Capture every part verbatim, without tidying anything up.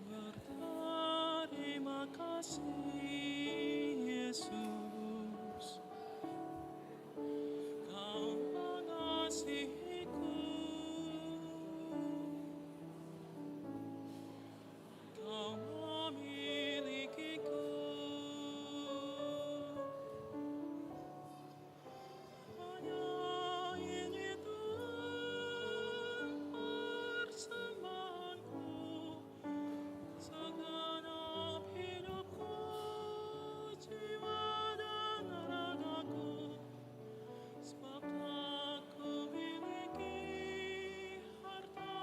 Berterima kasih, Yesus, Kau mengasihiku. Kau memilikiku. Hanya ini Tuhan persembahanku, segenap hidupku, jiwa dan ragaku. Sebab tak kumiliki harta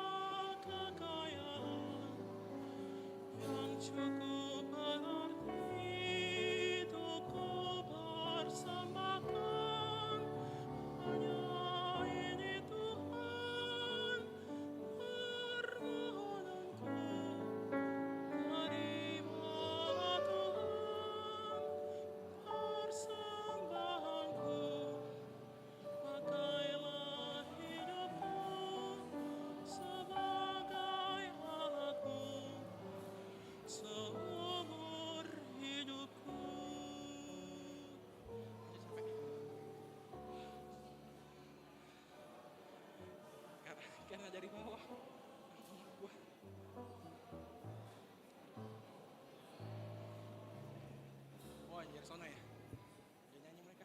kekayaan yang cukup berarti untuk kupersembahkan, hanya ini Tuhan permohonanku. Terimalah Tuhan persembahanku. Pakailah hidupku sebagai alatmu seumur hidupku. Karena jadi bawah. Oh, anjir, sono ya. Dia nyanyi mereka.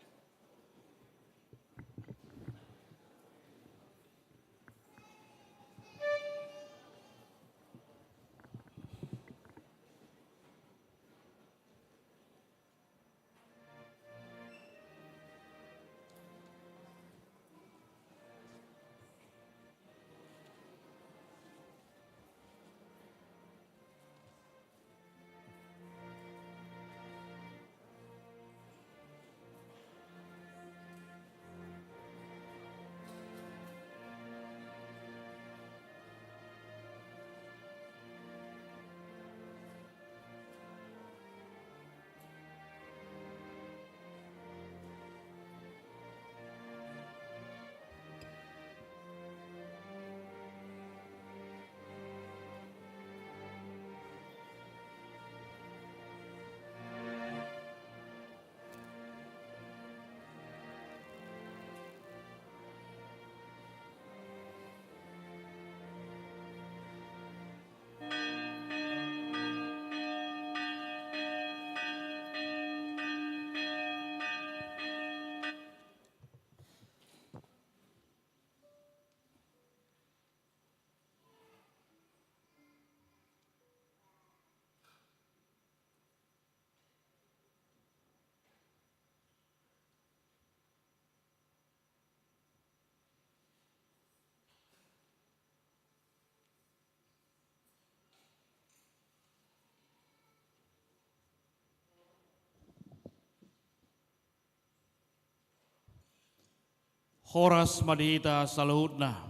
Horas ma di hita saluhutna.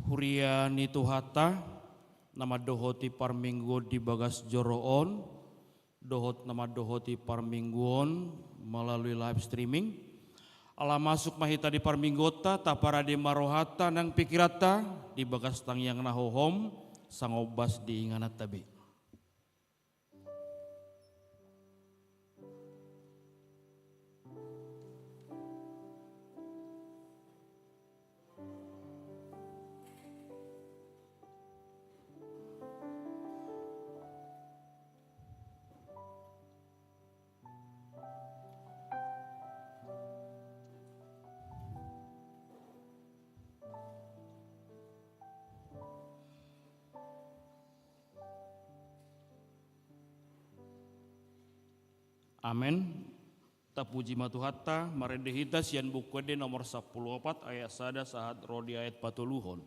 Huria ni Tuhanta, na mandohoti parmingguon di bagas joro on, dohot na mandohoti parmingguon melalui live streaming. Ala masuk ma hita di parmingguonta, taparade ma rohanta nang pingkiranta di bagas tangiang na hohom, sangombas di ingananta be. Amen. Tapuji ma Tuhanta, marende hita sian Buku Ende nomor sampulu opat ayat sada sahat ro di ayat patoluhon.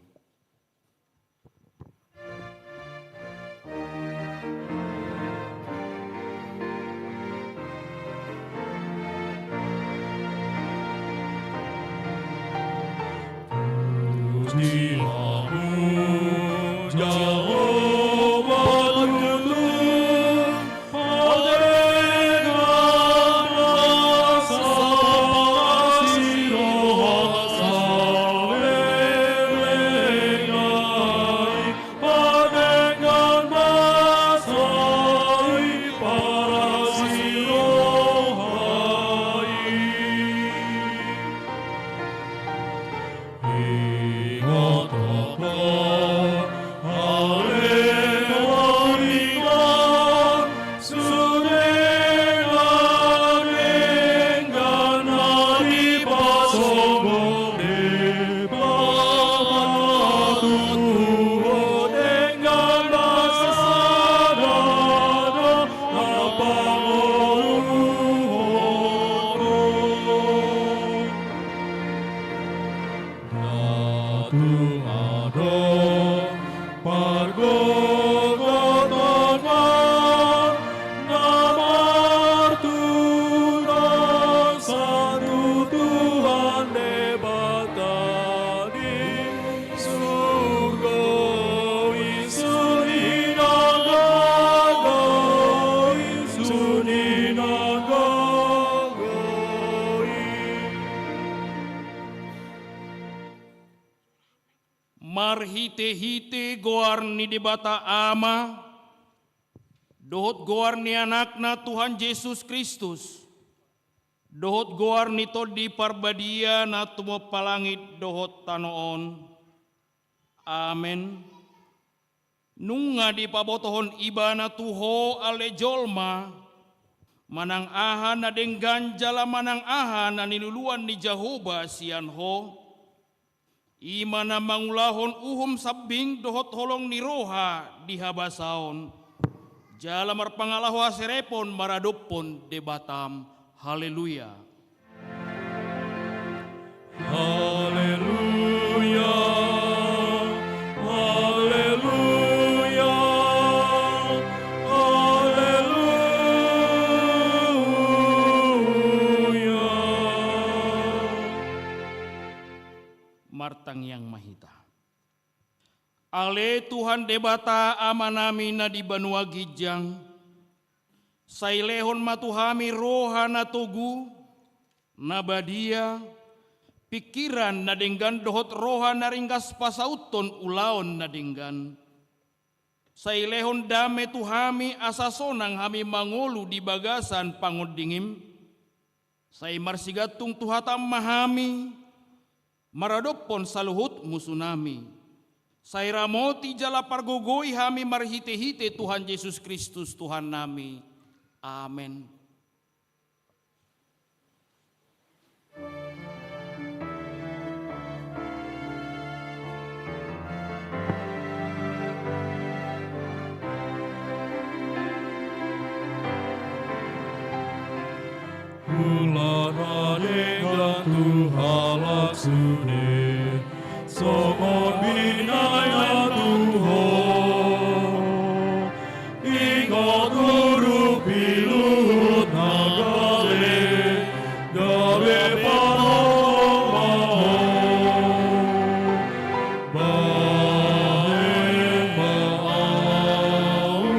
Marhite-hite goar ni Debata Ama, dohot goar ni Anakna Tuhan Jesus Kristus, dohot goar ni Tondi Parbadia na tumompa langit dohot tano on. Amen. Nunga dipabotohon Ibana tu ho ale jolma, manang aha na denggan jala manang aha na niluluan ni Jahowa sian ho. I ma na mangulahon uhum sambing dohot holong ni roha di habasaon, jala marpangalaho haserepon maradophon Debatam. Haleluya. Haleluya, haleluya, haleluya. Martangiang ma hita. Ale Tuhan Debata Amanami na di banua ginjang, sai lehon ma tu hami roha na togu, na badia, pingkiran na denggan dohot roha na ringgas pasauthon ulaon na denggan. Sai lehon dame tu hami asa sonang hami mangolu di bagasan pangondingim. Sai marsigantung tu hatam ma hami, maradophon saluhut musunami. Sai ramoti jala pargogoi hami marhite-hite Tuhan Jesus Kristus Tuhannami. Amen. Hula na denggan tu halak sude, songon binahen tu ho. Ingkon urupi luhut na gabe, gabe panongtong ma ho. Bahen ma ahu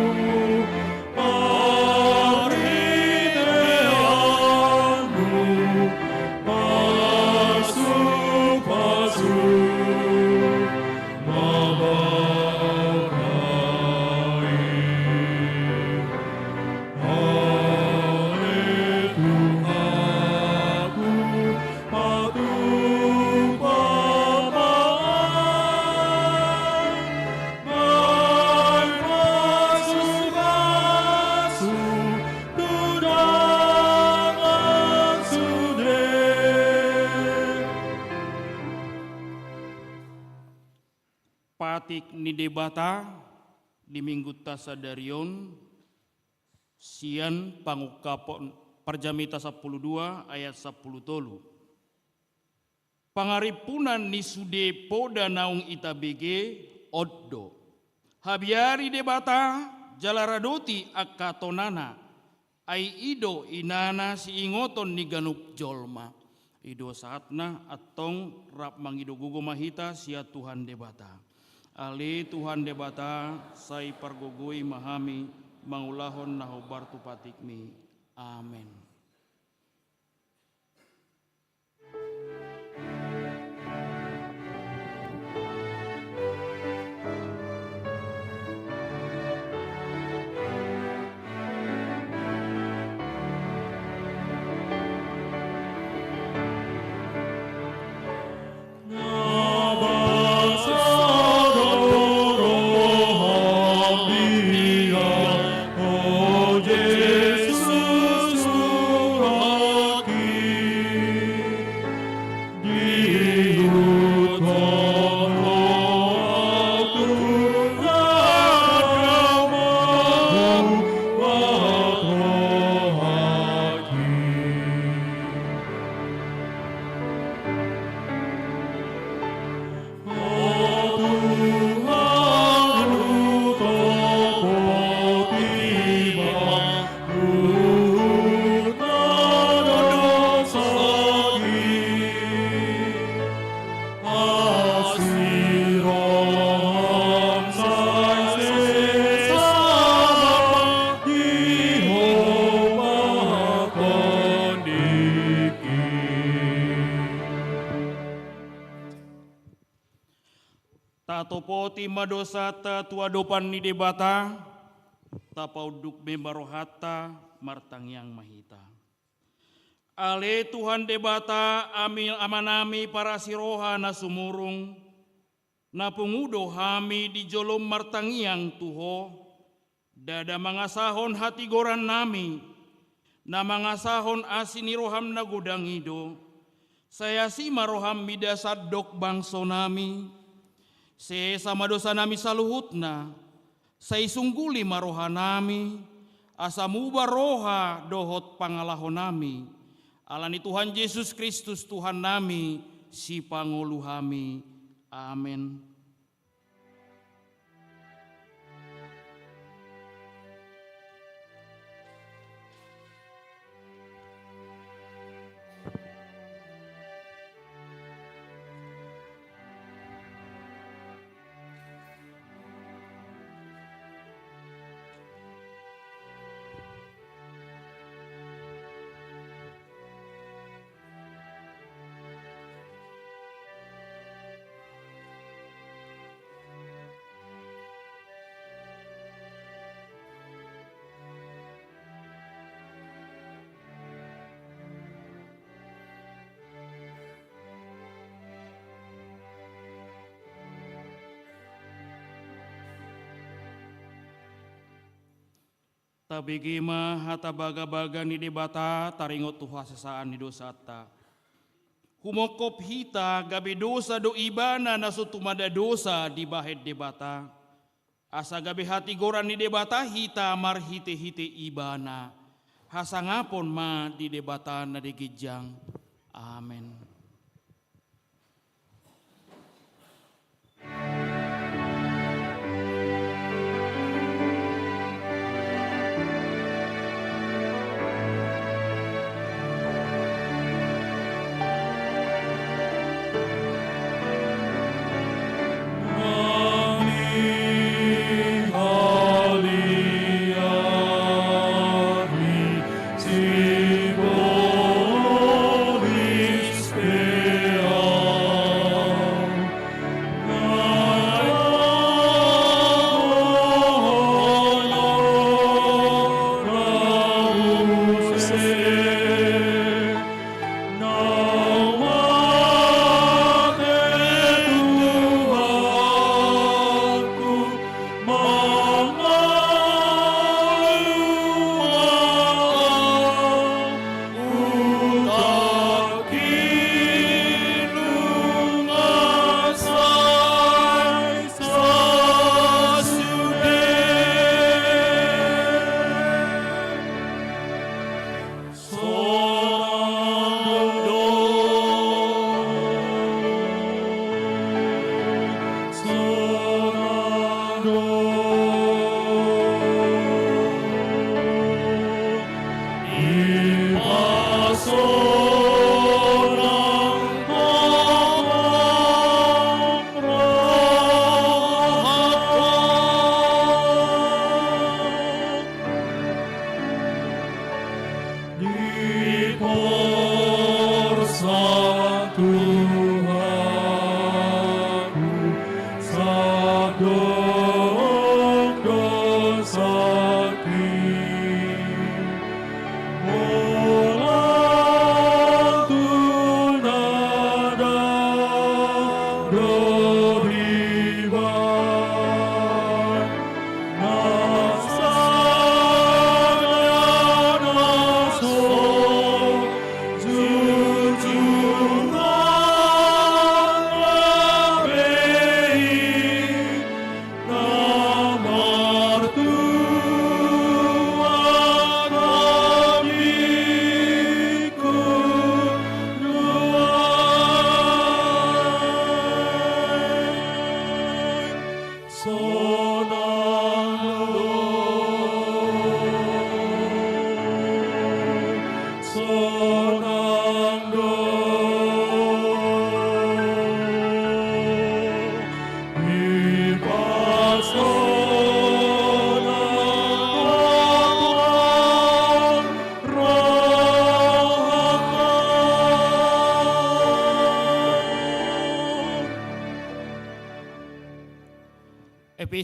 parhiteanmu, pasu-pasu ma bahen. Ale Tuhanku, patupa ma ahu, bahen pasu-pasu tu dongan sude. Patik ni Debata di Minggunta sadari on, sian Pangungkapon, Parjamita sampulu dua ayat sampulu tolu. Pangarimpunan ni sude poda naung itabege on do: Habiari Debata, jala radoti angka tonana, ai i do inana siingoton ni ganup jolma. I do sahatna, antong rap mangido gogo ma hita sian Tuhan Debata. Ale Tuhan Debata, sai pargogoi ma hami mangulahon na hombar tu patikmi. Amen. Topoti ma dosanta tu adopan ni Debata, tapaunduk be ma rohanta, martangiang ma hita. Ale Tuhan Debata, ami, Amanami parasi roha na sumurung, na pungu do hami di jolom martangiang tu Ho, ndada mangasahon hatigorannami, na mangasahon asi ni roham na godang i do. Sai asi ma roham mida sandok bangsonami, sesa ma dosanami saluhutna, sai sungguli ma rohanami, asa muba roha dohot pangalahonami. Ala ni Tuhan Jesus Kristus Tuhannami, Sipangolu hami. Amen. Tabege ma hata bagabaga ni Debata taringot tu hasesaan ni dosanta. Humongkop hita gabe dosa do Ibana na so tumanda dosa dibahen Debata. Asa gabe hatigoran ni Debata hita marhitehite Ibana. Hasangapon ma di Debata na di ginjang. Amen.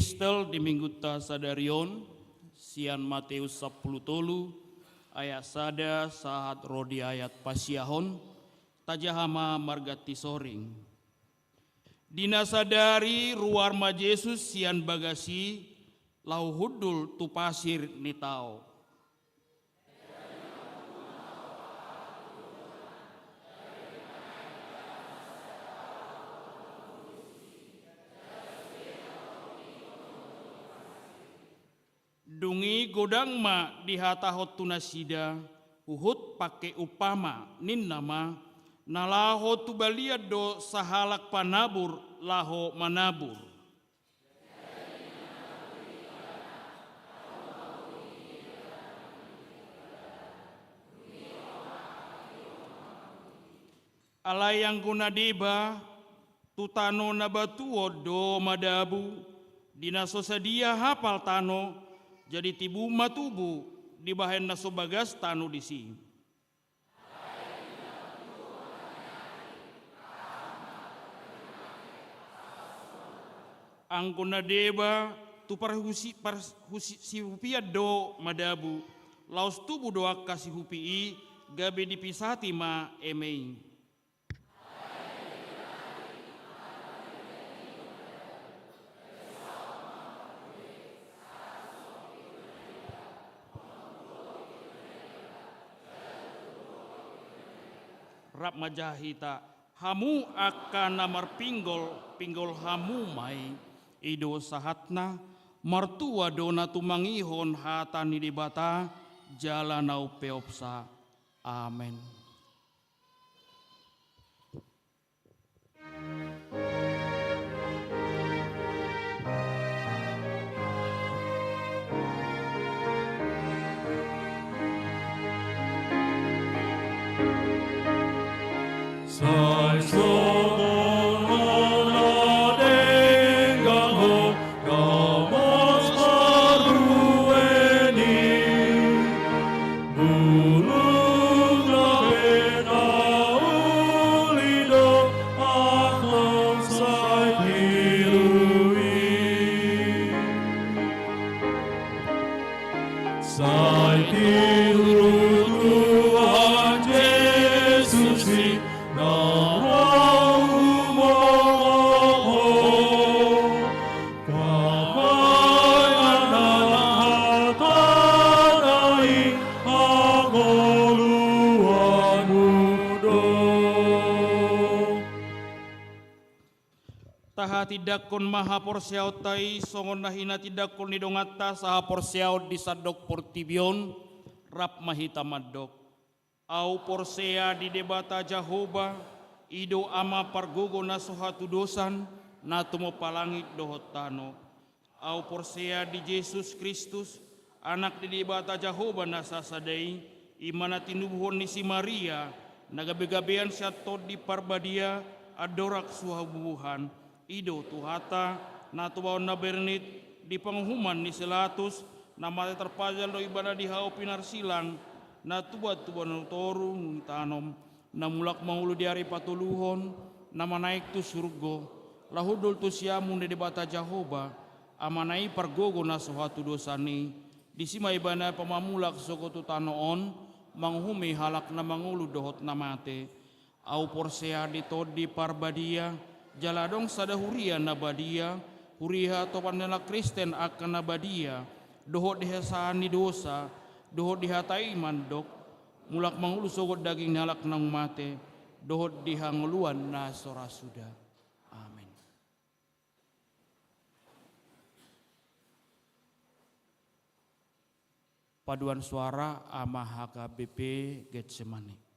Epistel di minggunta sadari on, sian Mateus sampulu tolu, ayat sada sahat ro di ayat pasiahon, tajaha ma marganti soring. Di na sadari ruar ma Jesus sian bagas i, laho hundul tu pasir ni tao. Dung i godang ma dihatahon tu nasida, huhut pangke umpama, ninna ma, na laho tu balian do sahalak panabur laho manabur. Alai anggo na deba, tu tano na batuon do madabu, di na so sadia hapal tano, jadi tibu ma tubu, dibahen na so bagas tano disi. Anggo na deba, tu parhusi-, parhusi-, sihupian do madabu, laos tubu do angka sihupi i, gabe dipisati ma eme i. Rap ma ja hita, hamu angka na marpinggol, pinggol hamu ma i. I do sahatna, martua do na tumangihon hata ni Debata, jala na umpeopsa. Amen. Sai songon na denggan ho, gamos marhue ni bulung na pe na uli do, aklong sai tiru i. Sai tiru Tuhan Jesus i, na laho humophop ho. Pamangan na hatana i hangoluanmu do. Tahatindangkon ma haporseaonta i songon na hinatindangkon ni donganta sahaporseaon di sandok portibi on, rap ma hita mandok. Ahu porsea di Debata Jahowa, i do Ama pargogo na so hatudosan, na tumompa langit dohot tano. Ahu porsea di Jesus Kristus, Anak ni Debata Jahowa na sasada i, i ma na tinubuhon ni si Maria, na gabegabean sian Tondi Parbadia, andorang so habubuhan. I do Tuhanta, na tubuhon na bernit, di panguhuman ni si Latus, na mate tarpajal do ibana di hau pinarsilang, na tubuan tu banua toru, dung i tanom, na mulak mangolu di ari patoluhon, na manaek tu surgo, laho hundul tu siamun ni Debata Jahowa, Amana i pargogo na so hatudosan i, disi ma ibana pamamulak sogot tu tano on, manguhumi halak na mangolu dohot na mate. Ahu porsea di Tondi Parbadia, jala adong sada huria na badia, huria hatopan ni halak Kristen angka na badia, dohot di hasesaan ni dosa, dohot di hata i mandok, mulak mangolu sogot daging ni halak naung mate, dohot di hangoluan na so ra suda. Amen. Paduan suara Ama H K B P Getsemani.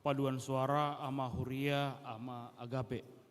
Paduan suara Ama Huria, Ama Agape.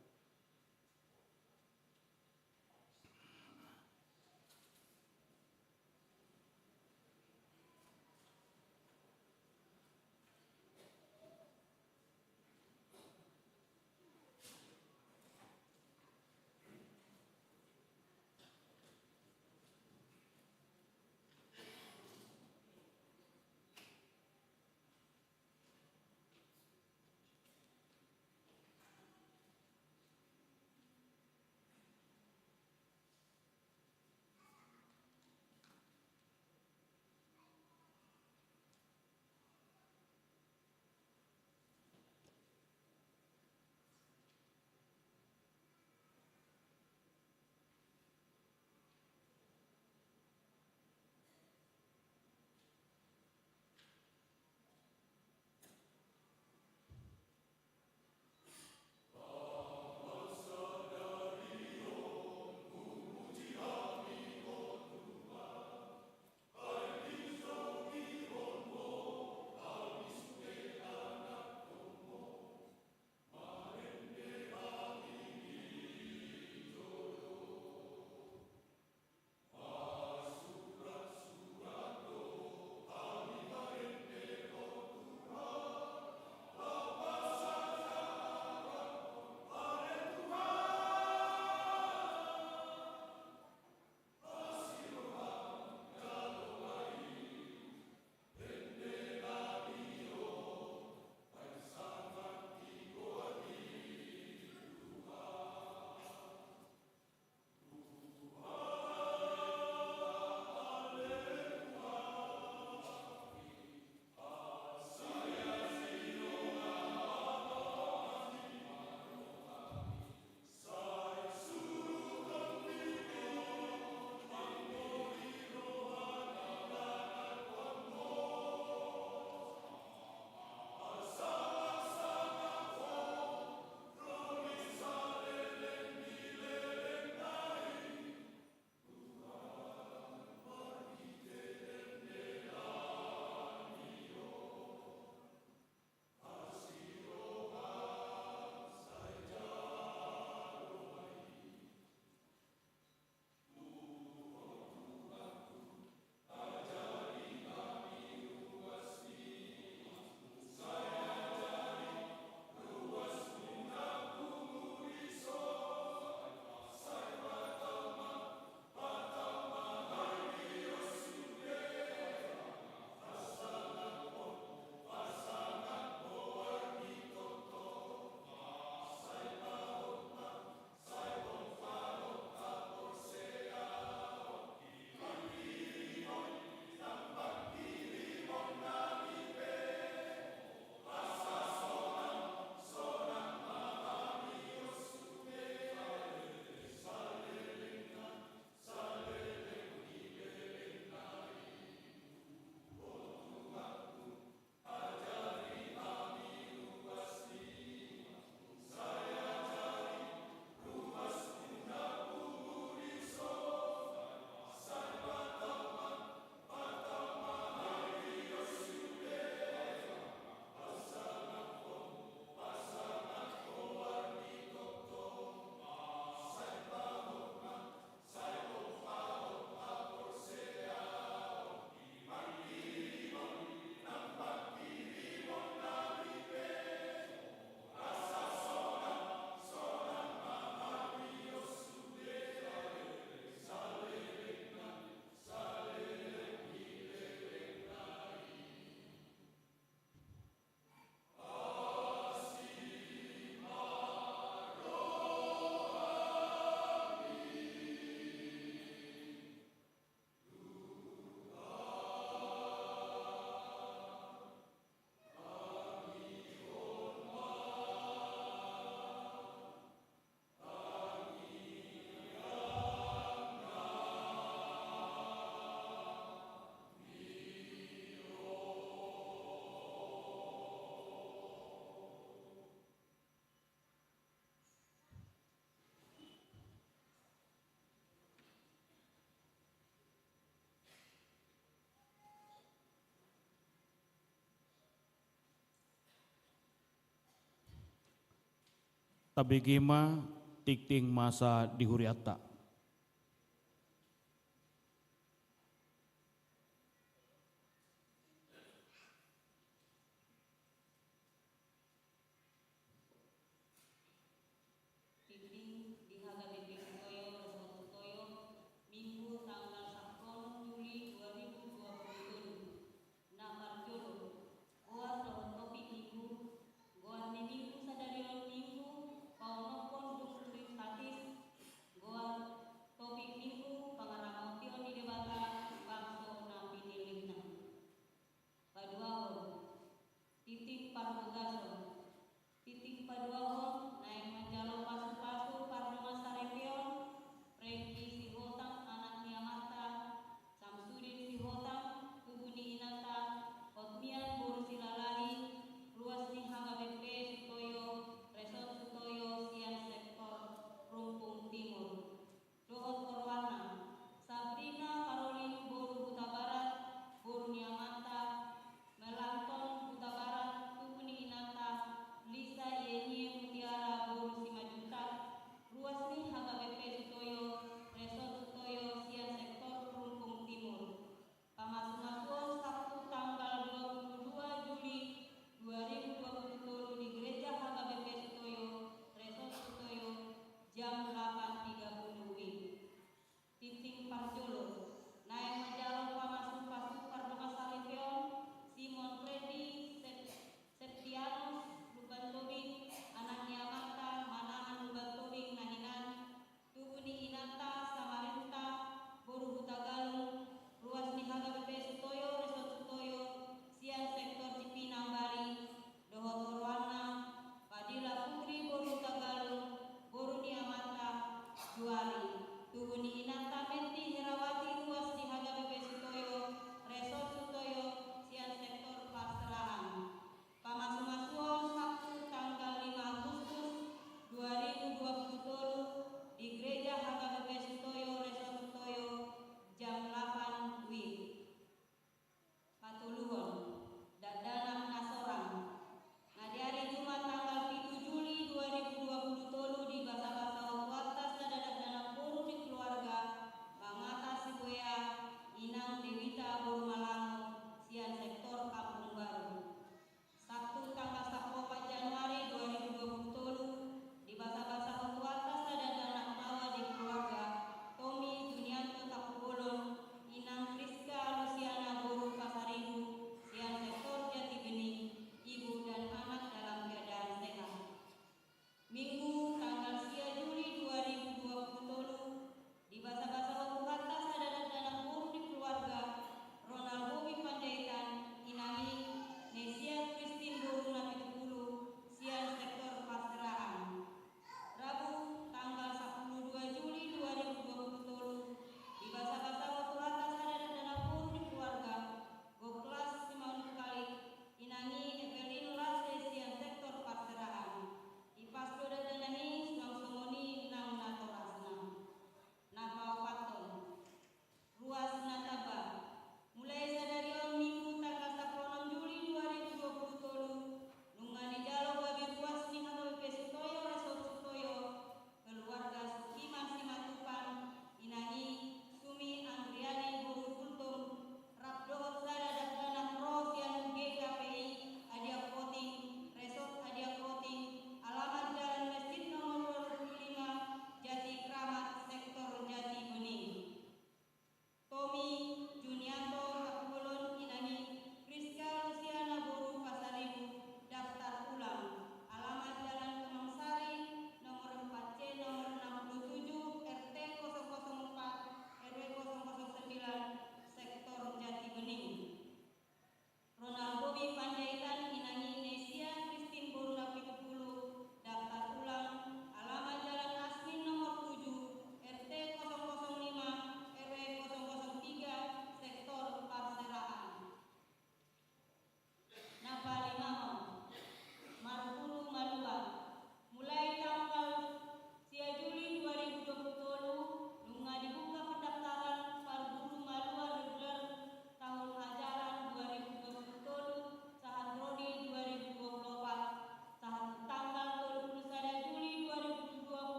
Tabege ma tingting masa di hurianta. Tingting di H K B P Sitoyo, Resort Sitoyo, Minggu tanggal sampulu Juli dua ribu dua puluh tolu. Na parjolo, goar dohot topik Minggu. Goar ni Minggu sadari on Minggu, paonomhon dung Trinitatis. Goar topik Minggu, pangaramotion ni Debata bangso na pinillitna. Paduahon, tingting parbagason. Tingting paduahon, naeng manjalo pasupasu pardongansaripeon, Rengki Sihotang anak ni amanta, Samsudin Sihotang tubu ni inanta, Hotmian boru Silalahi, ruas ni H K B P Sitoyo, Resort Sitoyo sian sektor Rumpung Timur. Dohot oroanna, Sabrina Karolin boru Hutabarat, boru ni amanta, Melanton Hutabarat, tubu ni inanta, Lisa Yenie Mutiara,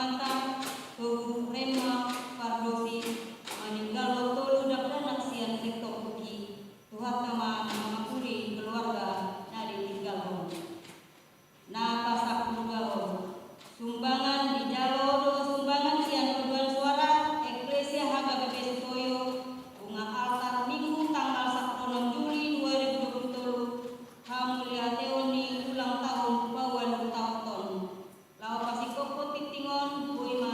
Togu Rema Pardosi, maninggal do tolu dakdanak sian Rek Toguki. Tuhanta ma na mangapuli keluarga na ditinggalhon. Na pasampuluhon, sumbangan. Dijalo do sumbangan sian podoan suara Eklesia H K B P Sutoyo, bunga altar, Minggu tanggal sampulu onom Juli dua ribu dua puluh tolu, hamuliateon ni ulang tahun paualu taon on. Laho pasingkophon tingting on, boi ma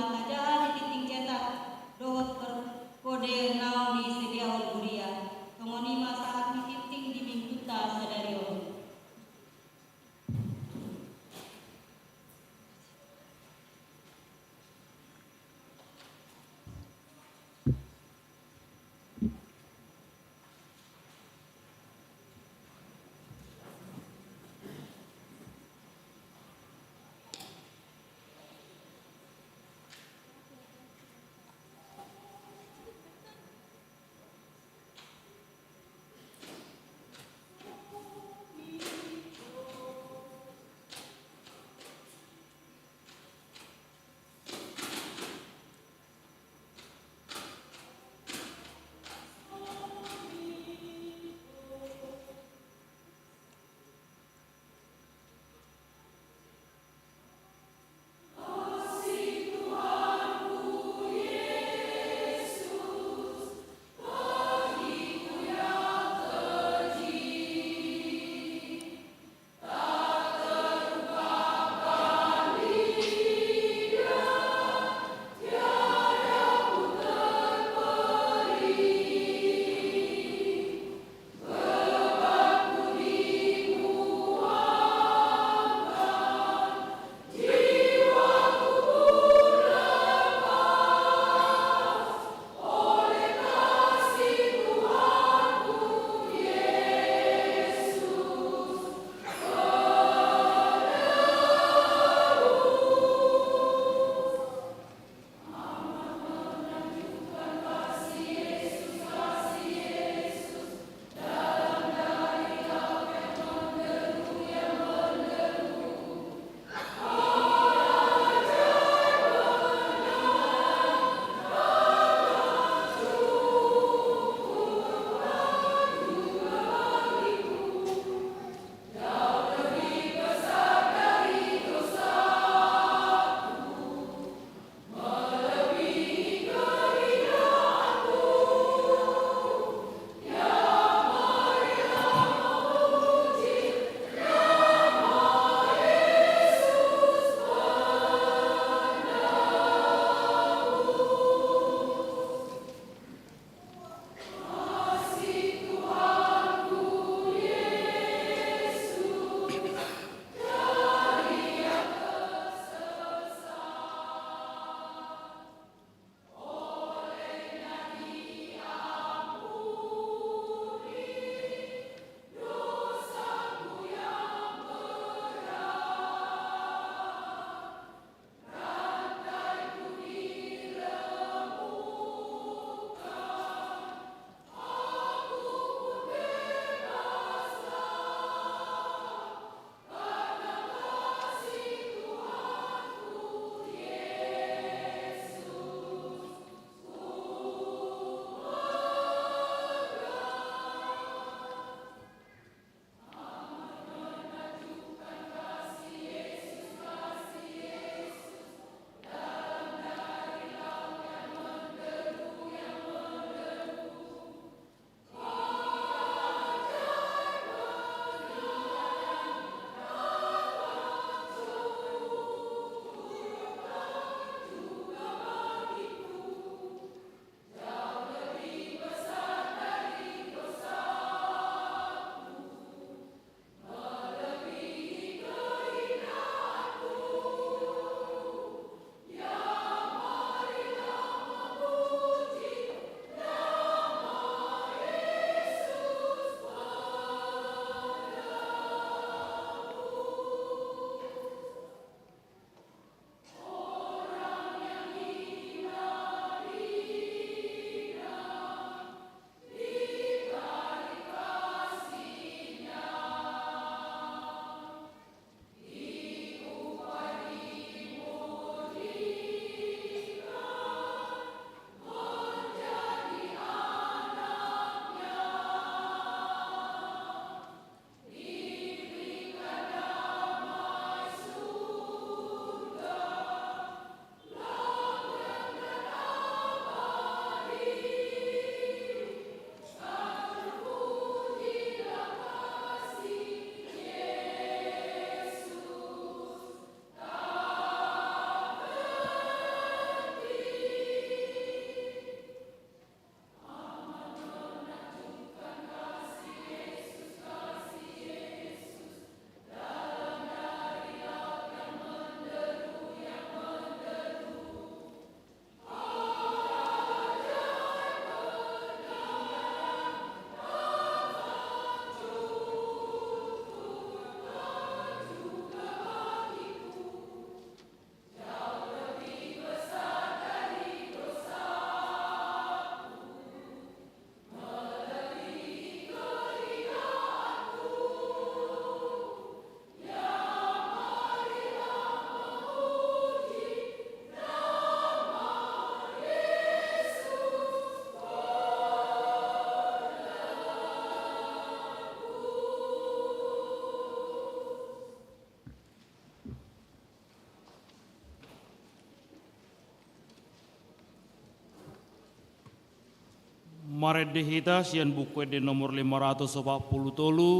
Marende hita sian Buku Ende nomor lima ratus opat pulu tolu,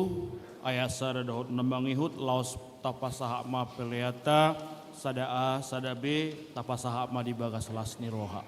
ayat sada dohot na mangihut, laos tapasahat ma peleanta, sada A, sada B, tapasahat ma di bagas las ni roha.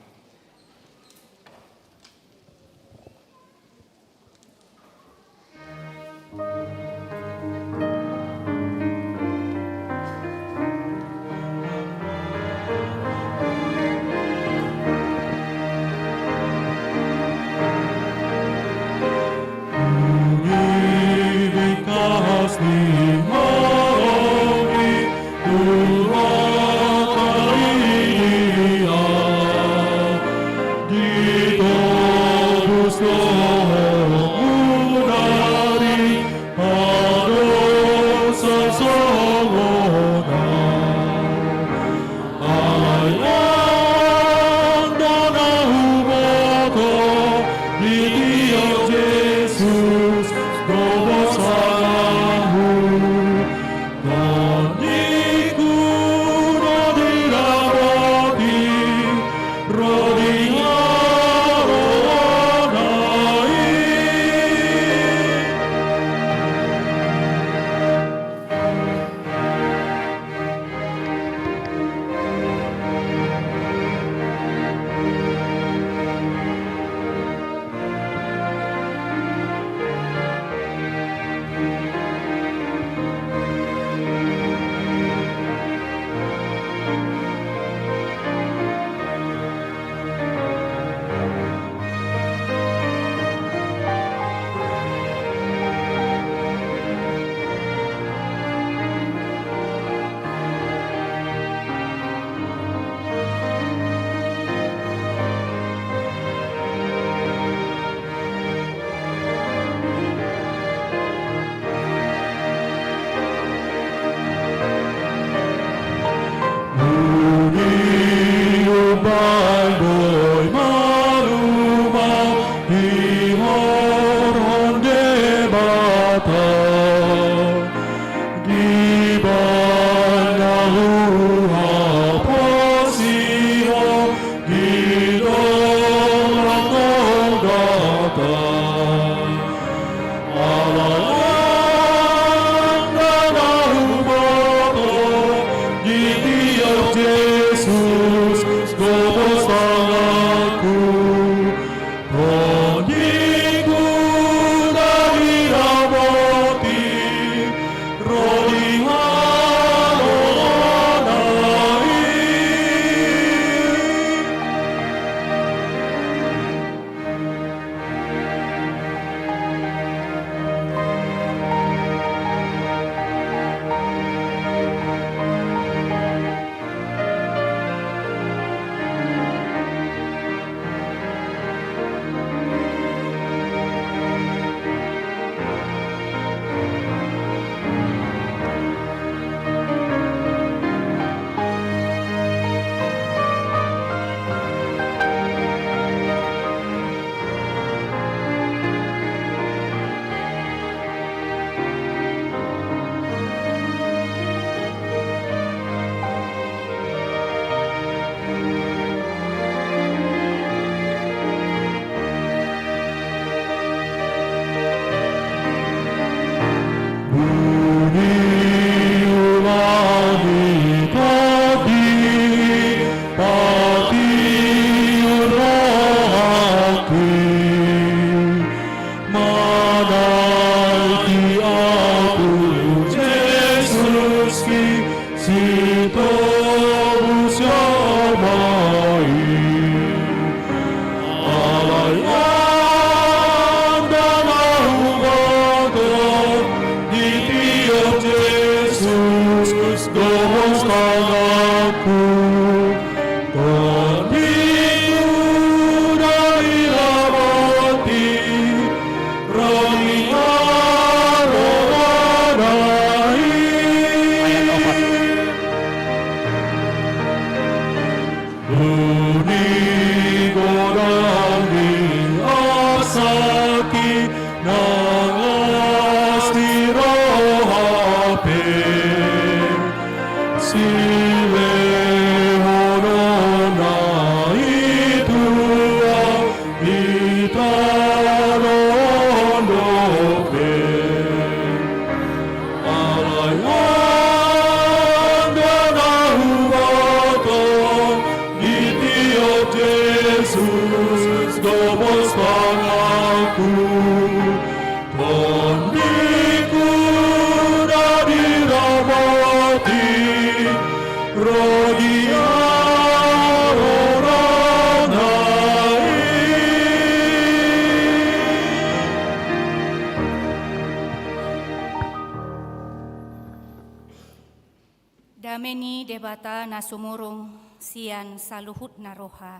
Debata na sumurung sian saluhutna roha,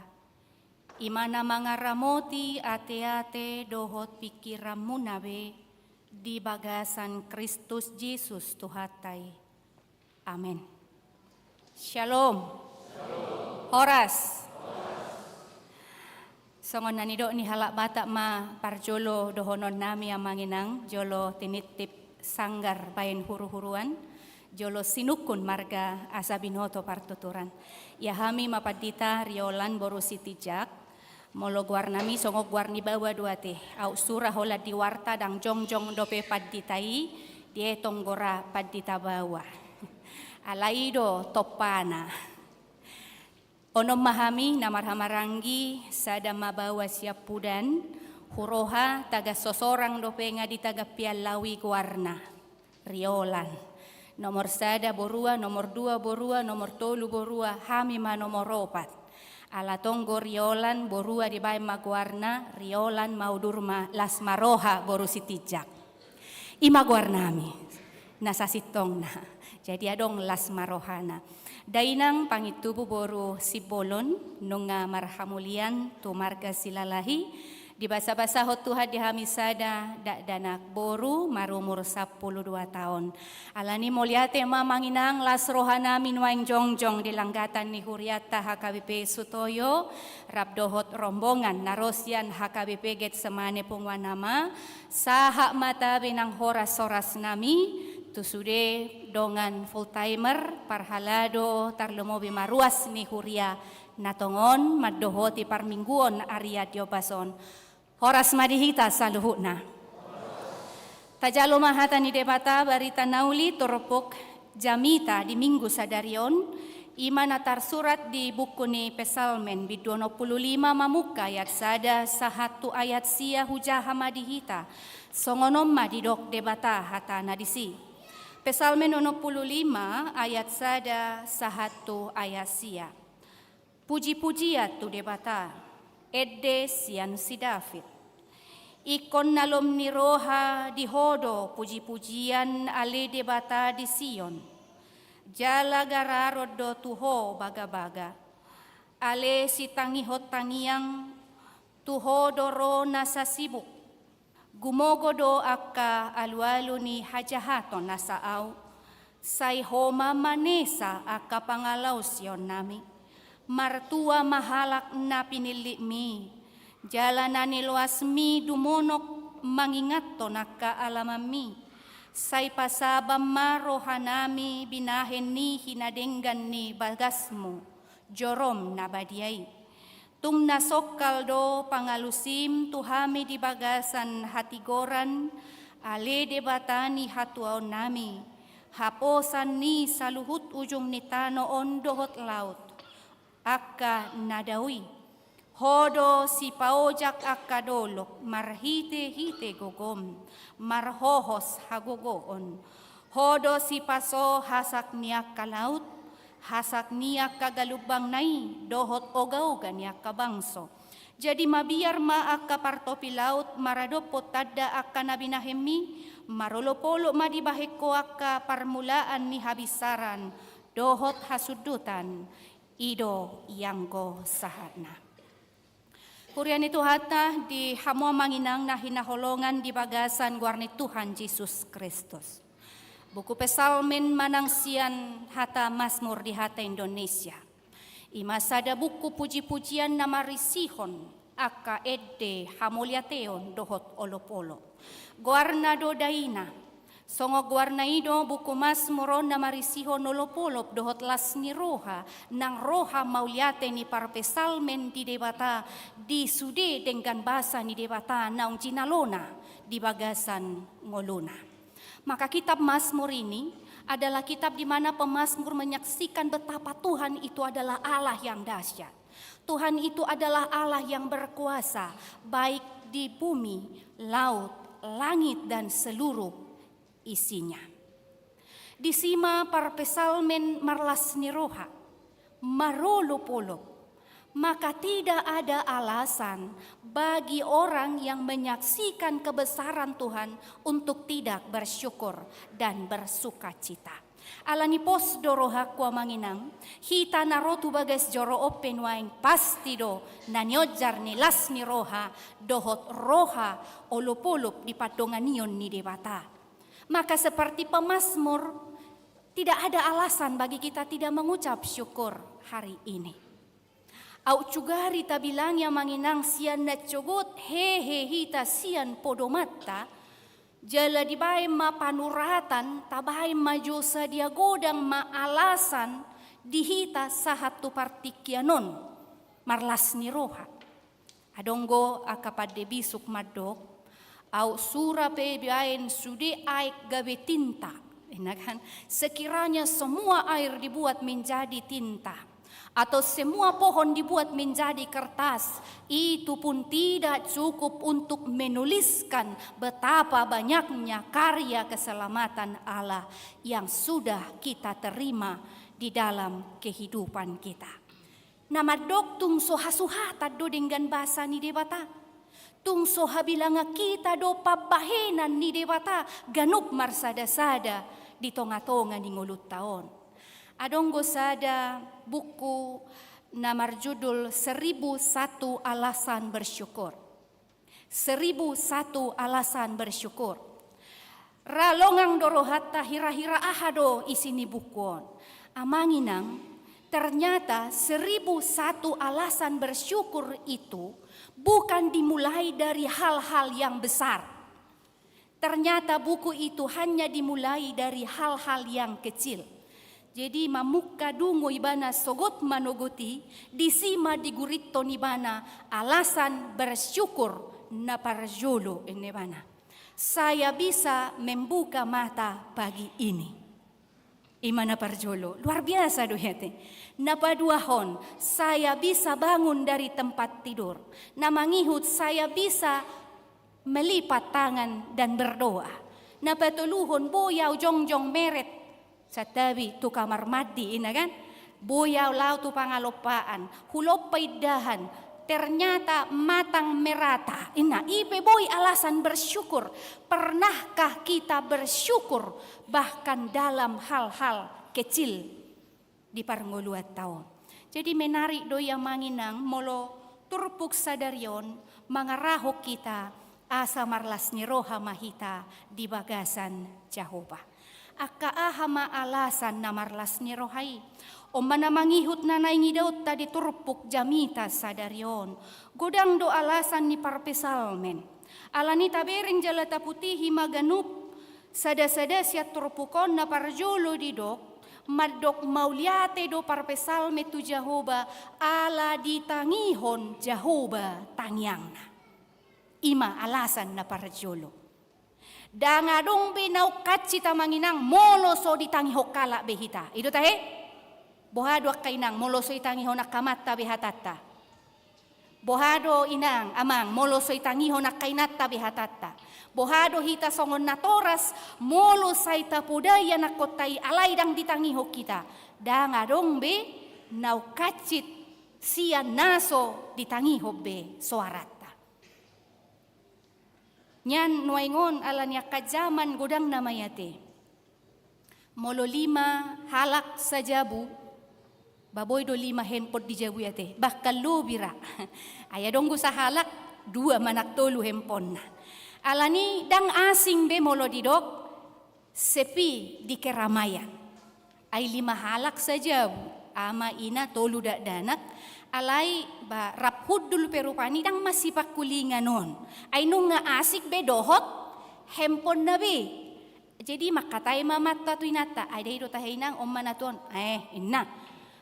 i ma na mangaramoti ateate dohot pingkiranmuna be di bagasan Kristus Jesus Tuhanta i. Amen. Shalom. Horas. Songon na nidok ni halak Batak ma parjolo dohononnami, amang inang, jolo tinitip sanggar baen huruhuruan, jolo sinungkun marga asa binoto partuturan. Ia hami ma pandita Riolan boru Sitinjak, molo goarnami songon goar ni baoa do ate, aut sura holan di warta ndang jongjong dope pandita i, dietong gora pandita baoa. Alai i do tompana. Onom ma hami na marhahamaranggi, sada ma baoa siampudan, huroha tagan sosorang dope nga di tagan pian laui goarna. Riolan. Nomor sada borua, nomor dua borua, nomor tolu borua, hami ma nomor opat. Ala tonggo Riolan borua dibaen ma goarna, Riolan ma udur ma las ma roha boru Sitinjak. I ma goarnami na sasintongna. Jadi adong las ma rohana. Dainang Pangintubu boru Simbolon, nunga marhamulian tu marga Silalahi, dibasabasahon Tuhan di hami sada dakdanak boru marumur sampulu dua taon. Alani mauliate ma, amang inang, las rohanami nuaeng jongjong di langgatan ni hurianta H K B P Sutoyo, rap dohot rombongan na ro sian H K B P Getsemane Punguan Ama, sahat ma tabe nang horashorasnami, tu sude dongan full timer, parhalado tarlumobi ma ruas ni huria na tongon mandohoti parmingguon arian di ombas on. Horas ma di hita saluhutna. Tajalo ma hata ni Debata, barita na uli turpuk jamita di Minggu sadari on, i ma na tarsurat di buku ni Psalmen, bindu onom pulu lima, mamungka ayat sada sahat tu ayat sia. Hujaha ma di hita, songon on ma didok Debata hatana disi. Psalmen onom pulu lima ayat sada sahat tu ayat sia. Pujipujian tu Debata, ende sian si David. Ingkon na lom ni roha di Ho do pujipujian, ale Debata, di Sion. Jala gararon do tu Ho bagabaga. Ale sitangihon tangiang, tu Ho do ro nasa sibuk. Gumogo do angka alualu ni hajahaton asa au, sai Ho ma manesa angka pangalaosionnami. Martua ma halak na pinillitmi, jala na niloasmi dumonok mangingathon angka alamanmi. Sai pasaban ma rohanami binahen ni hinadenggan ni bagasmu, jorom na badia i. Tung na songkal do pangalusim tu hami di bagasan hatigoran, ale Debata ni hatuaonnami, haposan ni saluhut ujung ni tano on dohot laut, angka na dao i. Ho do sipaojak angka dolok marhitehite gogom, marhohos hagogoon. Ho do sipaso hasak ni angka laut, hasak ni angka galumbangna i, dohot ogaoga ni angka bangso. Jadi mabiar ma angka partopi laut maradophon tanda angka na binahenmi, marolopolop ma dibahen Ho angka parmulaan ni habinsaran dohot hasundutan. I do ianggo sahatna. Huria ni Tuhanta, di hamu amang inang na hinaholongan di bagasan goar ni Tuhan Jesus Kristus. Buku Psalmen manang sian hata Mazmur di hata Indonesia, i ma sada buku pujipujian na marisihon angka ende, hamauliateon dohot olopolop. Goarna do Daina. Songon goarna i do buku Mazmur on na marisihon olopolop dohot las ni roha, nang roha mauliate ni parpsalmen di Debata, di sude denggan basa ni Debata naung jinalona di bagasan ngoluna. Maka kitab Mazmur ini adalah kitab di mana pemazmur menyaksikan betapa Tuhan itu adalah Allah yang dahsyat. Tuhan itu adalah Allah yang berkuasa, baik di bumi, laut, langit, dan seluruh isinya. Disi ma parpsalmen marlas ni roha, marolopolop. Maka tidak ada alasan bagi orang yang menyaksikan kebesaran Tuhan untuk tidak bersyukur dan bersukacita. Ala ni pos do rohangku amang inang, hita na ro tu bagas joro on pe nuaeng pasti do na nionjar ni las ni roha dohot roha olopolop di pandonganion ni Debata. Maka seperti pemazmur, tidak ada alasan bagi kita tidak mengucap syukur hari ini. Aut sugari tabilangi amang inang sian na sogot hehe hita sian podomanta, jala dibaen ma panuratan, tabaen ma jo sadia godang ma alasan di hita sahat tu partingkian on marlas ni roha. Adong do angka pande bisuk mandok, aut sura pe dibaen sude aek gabe tinta. Enak kan? Sekiranya semua air dibuat menjadi tinta, atau semua pohon dibuat menjadi kertas, itu pun tidak cukup untuk menuliskan betapa banyaknya karya keselamatan Allah yang sudah kita terima di dalam kehidupan kita. Na mandok tung so hasuhatan do denggan basa ni Debata. Tung so habilangan hita do pambahenan ni Debata ganup marsadasada di tongatonga ni ngolunta on. Adong do sada buku na marjudul Seribu Satu Alasan Bersyukur. Seribu Satu Alasan Bersyukur. Ra longang do rohanta, hirahira aha do isi ni buku on. Amang inang, ternyata seribu satu alasan bersyukur itu bukan dimulai dari hal-hal yang besar. Ternyata buku itu hanya dimulai dari hal-hal yang kecil. Jadi mamungka dungo ibana sogot manogot i, disi ma digurithon ibana alasan bersyukur na parjolo, ninna ibana. Saya bisa membuka mata pagi ini. I ma na parjolo, luar biasa do i ate. Na paduahon, saya bisa bangun dari tempat tidur. Na mangihut, saya bisa melipat tangan dan berdoa. Na patoluhon, boi au jongjong meret, santabi, tu kamar mandi, ninna kan? Boi au laho tu pangalompaan, hulompa indahan, ternyata matang merata, ninna. I pe boi alasan bersyukur. Pernahkah kita bersyukur bahkan dalam hal-hal kecil di parngoluanta on? Jadi menarik do i amang inang molo turpuk sadari on mangarahon hita asa marlas ni roha ma hita di bagasan Jahowa. Angka aha ma alasan na marlas ni roha i? On ma na mangihut na naeng idaonta di turpuk jamita sadari on. Godang do alasan ni parpsalmen. Alani tabereng jala taputihi ma ganup sadasada sian turpuk on, na parjolo didok, mandok mauliate do parpsalmen tu Jahowa, ala ditangihon Jahowa tangiangna. I ma alasan na parjolo. Ndang adong be naung hansit amang inang molo so ditangihon halak be hita. I do tahe? Boha do angka inang molo so ditangihon angka amanta be hatanta? Boha do inang, amang, molo so ditangihon angka inanta be hatanta? Boha do hita songon natoras molo sai tapodai anakkonta i alai ndang ditangihon hita? Ndang adong be naung hansit sian na so ditangihon be soaranta. Nian nuaeng on alani angka jaman godang nama i ate. Molo lima halak sajabu, ba boi do lima handphone di jabu i ate, bahkan lobi ra. Ai adong do sahalak dua manang tolu handphonena. Alani ndang asing be molo didok sepi di keramaian. Ai lima halak sajabu, ama, ina, tolu dakdanak, alai ba rap hundul pe rupani ndang masipangkulingan on. Ai nunga asing be dohot handphonena be. Jadi mangkatai ma amanta tu inanta, ai da i do tahe inang, on ma na tu on, eh, ninna.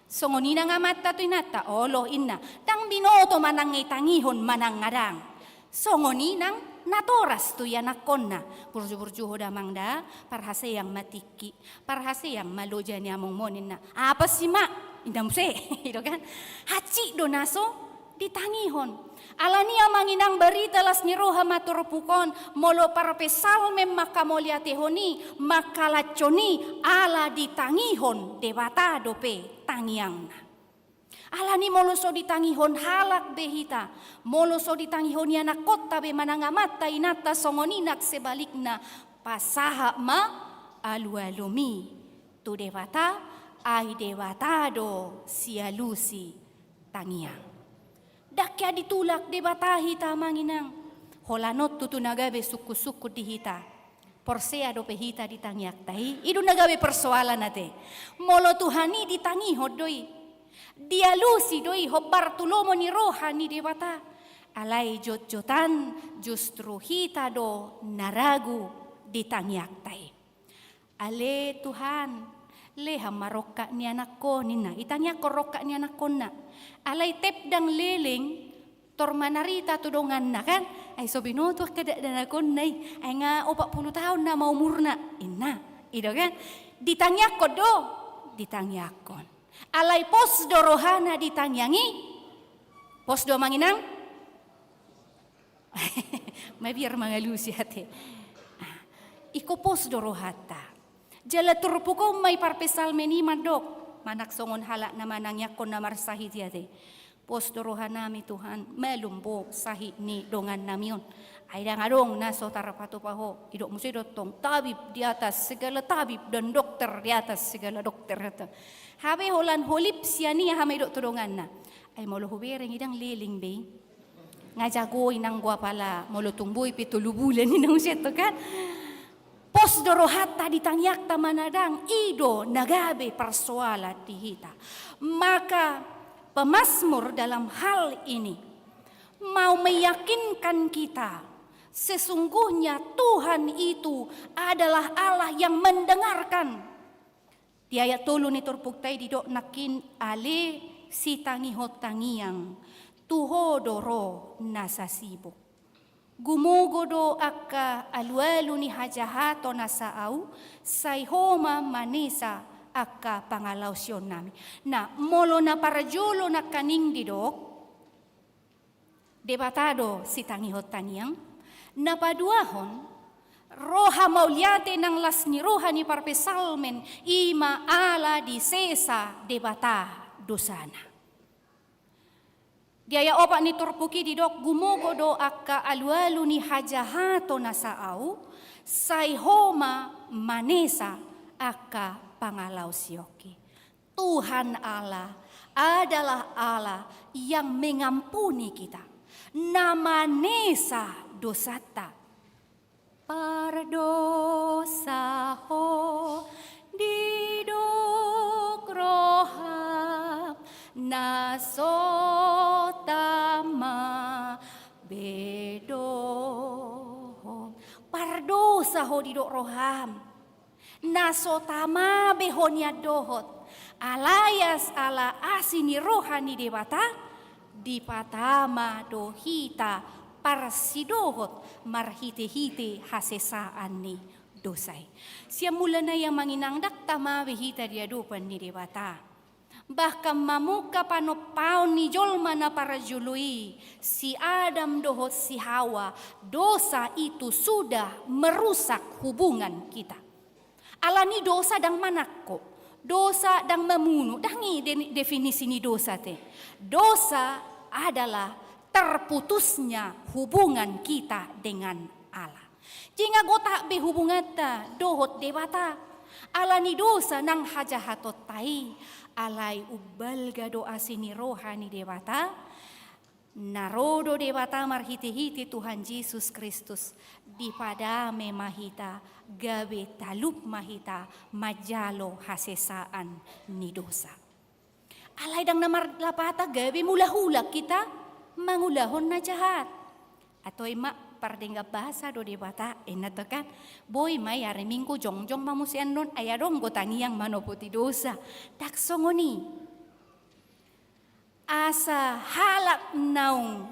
Songon i nang amanta tu inanta, olo, ninna. Ndang binoto manang ditangihon manang ndang. Songon i nang natoras tu ianakkonna. Burju-burju ho damang da, parhaseang ma tingki, parhaseang ma loja ni amongmu, ninna. Apa sih, Mak? Ninna muse, i do kan. Hansit do na so ditangihon. Alani amang inang, barita las ni roha ma turpuk on, molo parpsalmen mangkamauliatehon i, mangkalashon i, ala ditangihon Debata dope tangiangna. Alani molo so ditangihon halak be hita, molo so ditangihon ianakkonta be manang amanta inanta, songon i nang sebalikna, pasahat ma alualumi tu Debata, ai Debata do sialusi tangiang. Ndang hea ditulak Debata hita, amang inang. Holan on tutu na gabe sungkun-sungkun di hita. Porsea dope hita di tangiangta i? I do na gabe persoalan ate. Molo Tuhan i ditangihon do i, dialusi do i hombar tu lomo ni roha ni Debata. Alai jotjotan justru hita do na ragu di tangiangta i. Ale Tuhan, lehon ma rongkap ni anakko, ninna. Itangiangkon rongkap ni anakkonna. Alai tep ndang leleng, tor manarita tu donganna kan. Ai so binoto angka dakdanakonna i. Ai nga opat pulu taon nama umurna, inna. I do kan. Ditangiangkon do, ditangiangkon. Alai pos do rohana di tangiang i. Pos do, amang inang? Mabiar mangalusi ate. Ah, ingkon pos do rohanta. Jala turpuk on ma i parpsalmen i mandok, manang songon halak na manangiangkon na marsahit i ate. Pos do rohanami Tuhan, malum bo sahit ni dongannami on. Ai ndang adong na so tarpatupa ho, idok muse do tong tabib di atas segala tabib dan dokter di atas segala dokter, ate. Hape holan holip sian i aha ma idok tu donganna. Ai molo hubereng i ndang leleng be i. Nga jago i nanggo apala molo tung boi pe tolu bulan i nang sian to kan. Pos do rohanta di tangiangta manang ndang, i do na gabe persoalan di hita. Maka pemazmur dalam hal ini mau meyakinkan kita, sesungguhnya Tuhan itu adalah Allah yang mendengarkan. Di ayat tolu ni turpukta i didok nangkin, ale sitangihon tangiang, tu Ho do ro nasa sibuk. Gumogo do angka alualu ni hajahaton asa au, sai Ho ma manesa angka pangalaosionnami. Nah, molo na parjolo nangkaning didok, Debata do sitangihon tangiang. Na paduahon, roha mauliate nang las ni roha ni parpsalmen, i ma ala disesa Debata dosana. Di ayat opat ni turpuk i didok, gumogo do angka alualu ni hajahaton asa au, sai Ho ma manesa angka pangalaosionki. Tuhan Allah adalah Allah yang mengampuni kita, na manesa dosanta. Pardosa ho didok roham, na so tama be dohot. Pardosa ho didok roham, na so tama be ho nian dohot. Alai ala asi ni roha ni Debata, dipatama do hita parsidohot marhitehite hasesaan ni dosa i. Sian mulana i, amang inang, ndang tama be hita di adopan ni Debata. Bahkan mamungka panompaon ni jolma na parjolo i, si Adam dohot si Hawa, dosa itu sudah merusak hubungan kita. Alani dosa ndang manangko, dosa ndang mamunu, ndang i de-, definisi ni dosa te. Dosa adalah terputusnya hubungan kita dengan Allah. Jadi nga gotak be hubunganta dohot Debata. Alani dosa nang hajahatonta i, alai umbalga do asi ni roha ni Debata. Na ro do Debata marhitehite Tuhan Jesus Kristus, dipadame ma hita, gabe talup ma hita manjalo hasesaan ni dosa. Alai ndang na marlapatan gabe mulak-ulak hita mangulahon na jahat. Atau i ma pardenggan bahasa do Debata, inna to kan. Boi ma i ari Minggu jongjong ma muse annon, ai adong do tangiang manopoti dosa. Ndang songon i. Asa halak naung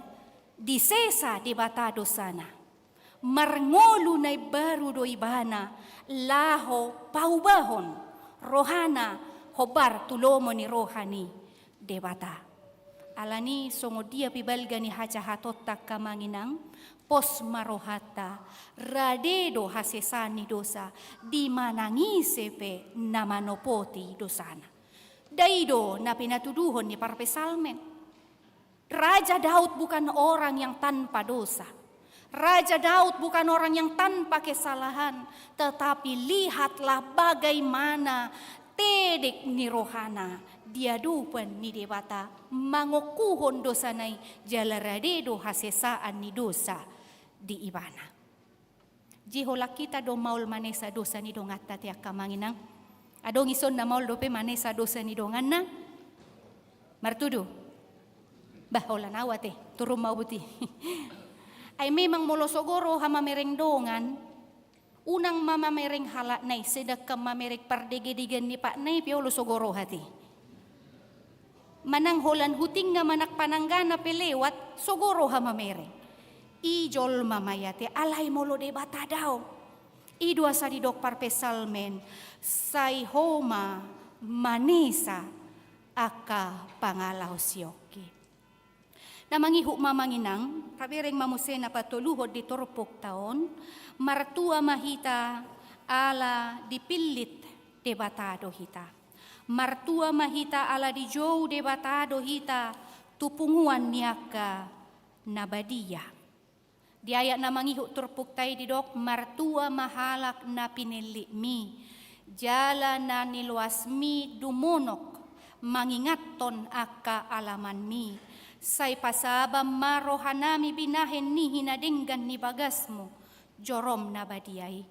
disesa Debata dosana, marngolu na imbaru do ibana laho paubahon rohana hombar tu lomo ni roha ni Debata. Alani songon dia pe balga ni hajahatonta, amang inang, pos ma rohanta, rade do hasesaan ni dosa di manang ise pe na manopoti dosana. Ndai do na pinatuduhon ni parpsalmen. Raja Daud bukan orang yang tanpa dosa. Raja Daud bukan orang yang tanpa kesalahan, tetapi lihatlah bagaimana tedek ni rohana di adopan ni Debata, mangokuhon dosana i, jala rade do hasesaan ni dosa di ibana. Jei holan hita do maol manesa dosa ni donganta te, angka amang inang? Adong ison na maol dope manesa dosa ni donganna? Martudu? Bah, holan au ate, turun ma au buti. Ai memang molo sogo roha mamereng dongan, unang ma mamereng halakna i, sedangkan mamereng pardegedegean ni patna i pe olo sogo roha ate. Manang holan hutingna manang pananggana pe lewat, sogo roha mamereng. I jolma ma i ate, alai molo Debata daong. I do asa didok parpsalmen, sai Ho ma manesa angka pangalaosionki. Na mangihut ma amang inang, tabereng ma muse na patoluhon di turpukta on, martua ma hita ala dipillit Debata do hita. Martua ma hita ala dijou Debata do hita tu punguan ni angka na badia. Di ayat na mangihut turpukta i didok, martua ma halak na pinillitmi, jala na niloasmi dumonok mangingathon angka alamanmi. Sai pasaba ma rohanami binahen nihi na denggan ni bagasmu, jorom na badia i.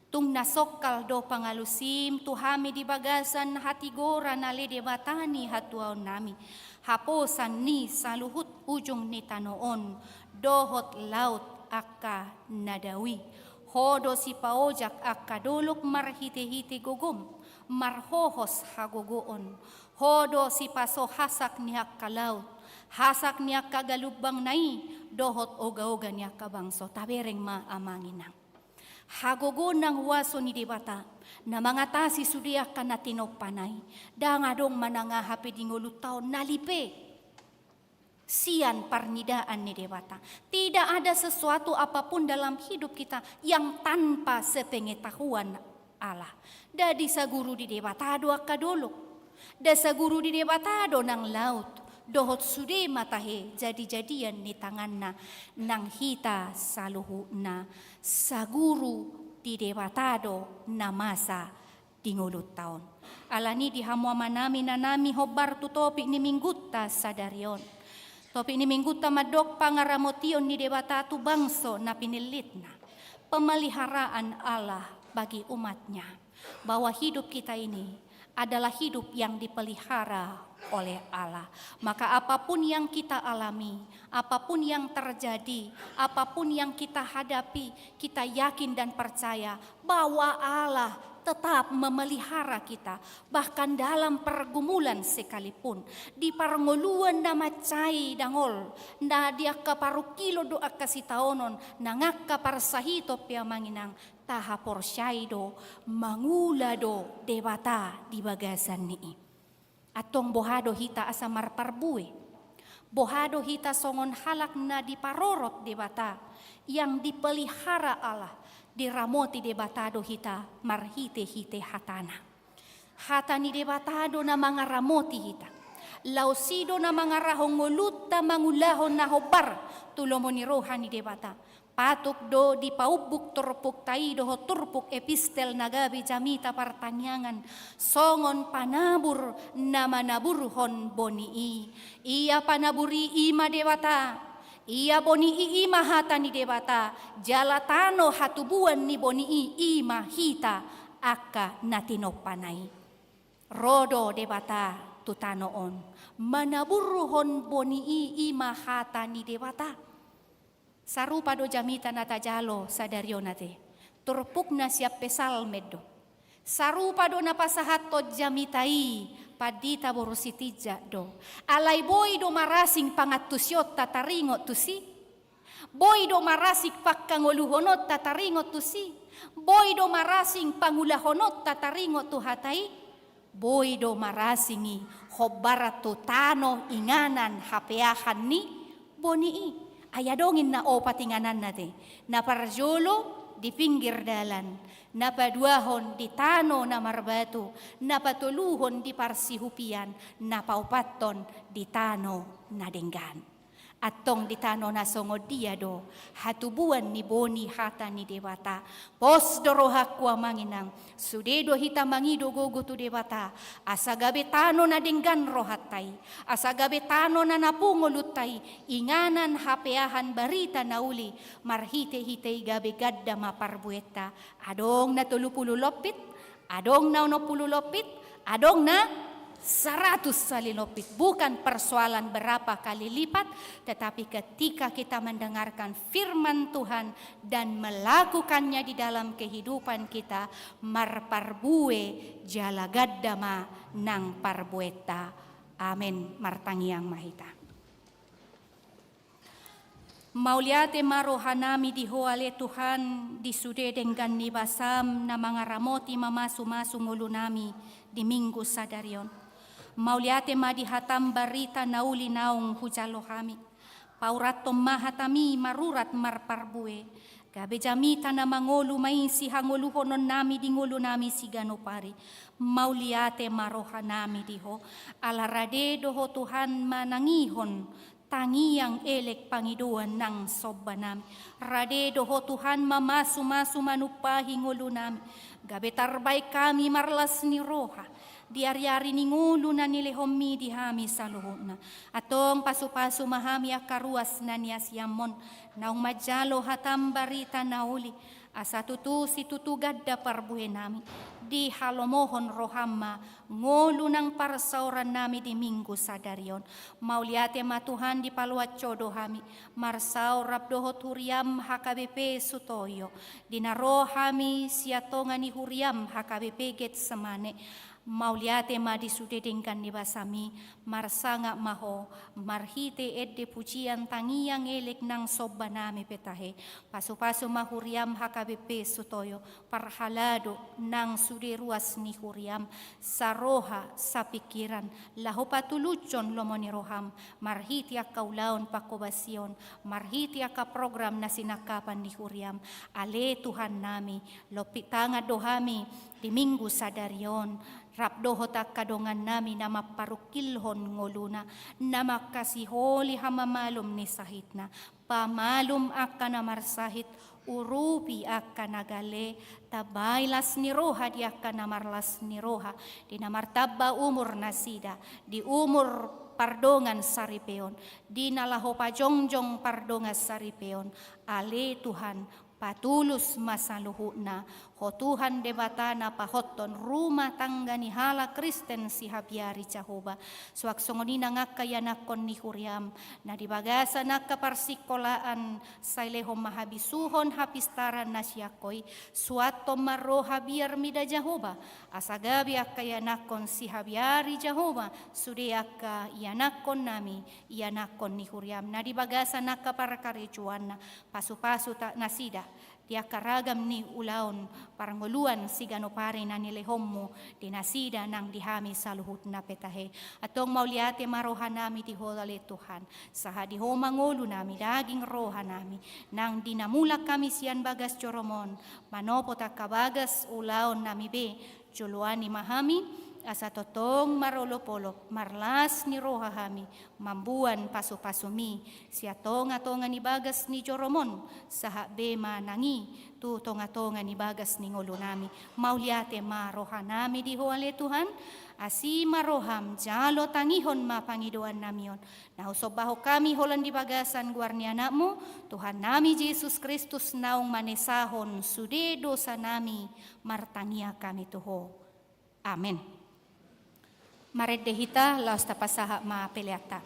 Tung na songkal do pangalusim tu hami di bagasan hatigoran ale Debata ni hatuaonnami, haposan ni saluhut ujung ni tano on, dohot laut angka na dao i. Ho do sipaojak angka dolok marhitehite gogom, marhohos hagogoon. Ho do sipaso hasak ni angka laut, hasak ni angka galumbangna i, dohot ogaoga ni angka bangso. Tabereng ma amang inang. Hagogoon nang huaso ni Debata, na mangatasi sude angka na tinompana i, ndang adong manang aha pe di ngolunta on na lipe sian parnidaan ni Debata. Tidak ada sesuatu apapun dalam hidup kita yang tanpa sepengetahuan Allah. Nda disaguru di Debata do angka dolok. Nda saguru di Debata do nang laut, dohot sude ma tahe jadijadian ni tanganna, nang hita saluhutna saguru di Debata do na masa di ngolunta on. Alani i di hamu amanami, inanami, hombar tu topik ni minggunta sadari on. Topik ni minggunta mandok pangaramotion ni Debata tu bangso na pinillitna. Pemeliharaan Allah bagi umatnya. Bahwa hidup kita ini adalah hidup yang dipelihara oleh Allah. Maka apapun yang kita alami, apapun yang terjadi, apapun yang kita hadapi, kita yakin dan percaya bahwa Allah tetap memelihara kita. Bahkan dalam pergumulan sekalipun, di parngoluan na mansai dangol, na di angka parungkilon dohot angka sitaonon, nang angka parsahiton pe amang inang, tahaporseai do, mangula do Debata di bagasan ni i. Antong boha do hita asa marparbue? Boha do hita songon halak na diparorot Debata, yang dipelihara Allah, diramoti Debata do hita marhitehite hatana? Hata ni Debata do na mangaramoti hita. Laos i do na mangarahon ngolunta mangulahon na hombar tu lomo ni roha ni Debata. Patut do dipaumbuk turpukta i dohot turpuk epistel na gabe jamita partangiangan, songon panabur na manaburhon boni i. Ia panabur i, i ma Debata. Ia boni i, i ma hata ni Debata. Jala tano hatubuan ni boni i, i ma hita angka na tinompana i. Ro do Debata tu tano on, manaburhon boni i, i ma hata ni Debata. Sarupa do jamita na tajalo sadari on ate. Turpukna sian Psalmen do. Sarupa do na pasahathon jamita i, pandita boru Sitinjak do. Alai boi do marasing pangantusionta taringot tusi. Boi do marasing pangkangoluhononta taringot tusi. Boi do marasing pangulahononta taringot tu hata i. Boi do marasing i hombar tu tano inganan hapeahan ni boni i. Ai adong i na opat ingananna ate. Na parjolo di pinggir dalan, na paduahon di tano na marbatu, na patoluhon di parsihupian, na paopathon di tano na denggan. Antong di tano na songon dia do hatubuan ni boni hata ni Debata. Pos do rohangku amang inang, sude do hita mangido gogo tu Debata, asa gabe tano na denggan rohanta i, asa gabe tano na napu ngolunta i, inganan hapeahan barita na uli, marhitehite i gabe ganda ma parbuenta. Adong na tolu pulu lompit, adong na onom pulu lompit, adong na saratus sali lompit. Bukan persoalan berapa kali lipat, tetapi ketika kita mendengarkan firman Tuhan dan melakukannya di dalam kehidupan kita, marparbue jala ganda ma nang parbuenta. Amen. Martangiang ma hita. Mauliate ma rohanami di Ho ale Tuhan, di sude denggan ni basaM na mangaramoti mamasumasu ngolunami di Minggu sadari on. Mauliate ma di hataM barita na uli naung hujalo hami. Paurathon ma hataMi marurat marparbue, gabe jamita na mangolu ma i sihangoluhononnami di ngolunami siganup ari. Mauliate ma rohanami di Ho, ala rade do Ho Tuhan manangihon tangiang elek pangidoan nang sombanami. Rade do Ho Tuhan mamasumasu manumpahi ngolunami, gabe tarbaen hami marlas ni roha di ariari ni ngolu na nilehonMi di hami saluhutna. Antong pasupasu ma hami angka ruas na niasianMon, naung manjalo hataM barita na uli, asa tutu situtu ganda parbuenami, dihalomohon rohaM ma ngolu nang parsaorannami di Minggu sadari on. Mauliate ma Tuhan, dipaluat Ho do hami, marsaor rap dohot huriaM H K B P Sutoyo, di na ro hami sian tonga ni huriaM H K B P Getsemane. Mauliate ma di sude denggan ni basaMi, marsangap ma Ho, marhite ende pujian tangiang elek nang sombanami pe tahe. Pasupasu ma huriaM H K B P Sutoyo, parhalado nang sude ruas ni huriaM, saroha, sapingkiran, laho patulushon lomo ni rohaM, marhite angka ulaon panghobasion, marhite angka program na sinangkapan ni huriaM. Ale Tuhannami, lompit tangan do hami di Minggu sadari on, rap dohot angka dongannami na mamparungkilhon ngoluna, na mangkasiholi hamamalum ni sahitna. Pamalum angka na marsahit, urupi angka na gale, tambai las ni roha di angka na marlas ni roha, di na martamba umur nasida, di umur pardongan saripeon, di na laho pajongjong pardongan saripeon. Ale Tuhan, patulus ma saluhutna, Ho Tuhan Debata na pahothon rumah tangga ni halak Kristen sihabiari Jahowa. Suang songon i nang angka ianakhon ni huriaM, na di bagasan angka parsingkolaan, sai lehon ma habisuhon hapistaran na sian Ho i, suanhon ma roha biarMi da Jahowa, asa gabe angka ianakhon sihabiari Jahowa, sude angka ianakhonnami, ianakhon ni huriaM, na di bagasan angka parkarejoanna, pasupasu ta-, nasida, di angka ragam ni ulaon parngoluan siganup ari na nilehonMu di nasida nang di hami saluhutna pe tahe. Antong mauliate ma rohanami di Ho ale Tuhan, sahat di Ho ma ngolunami, daging rohanami, nang di na mulak hami sian bagas joroM on, manopot angka bagas ulaonnami be, joloani ma hami, asa tongtong marolopolop, marlas ni roha hami, mamboan pasupasuMi, sian tongatonga ni bagas ni joroM on, sahat be ma nang i, tu tongatonga ni bagas ni ngolunami. Mauliate ma rohanami di Ho ale Tuhan, asi ma rohaM, jalo tangihon ma pangidoannami on. Na husombahon hami holan di bagasan goar ni AnakMu, Tuhannami Jesus Kristus naung manesahon sude dosanami, martangiang hami tu Ho. Amen. Marende hita, laos tapasahat ma peleanta.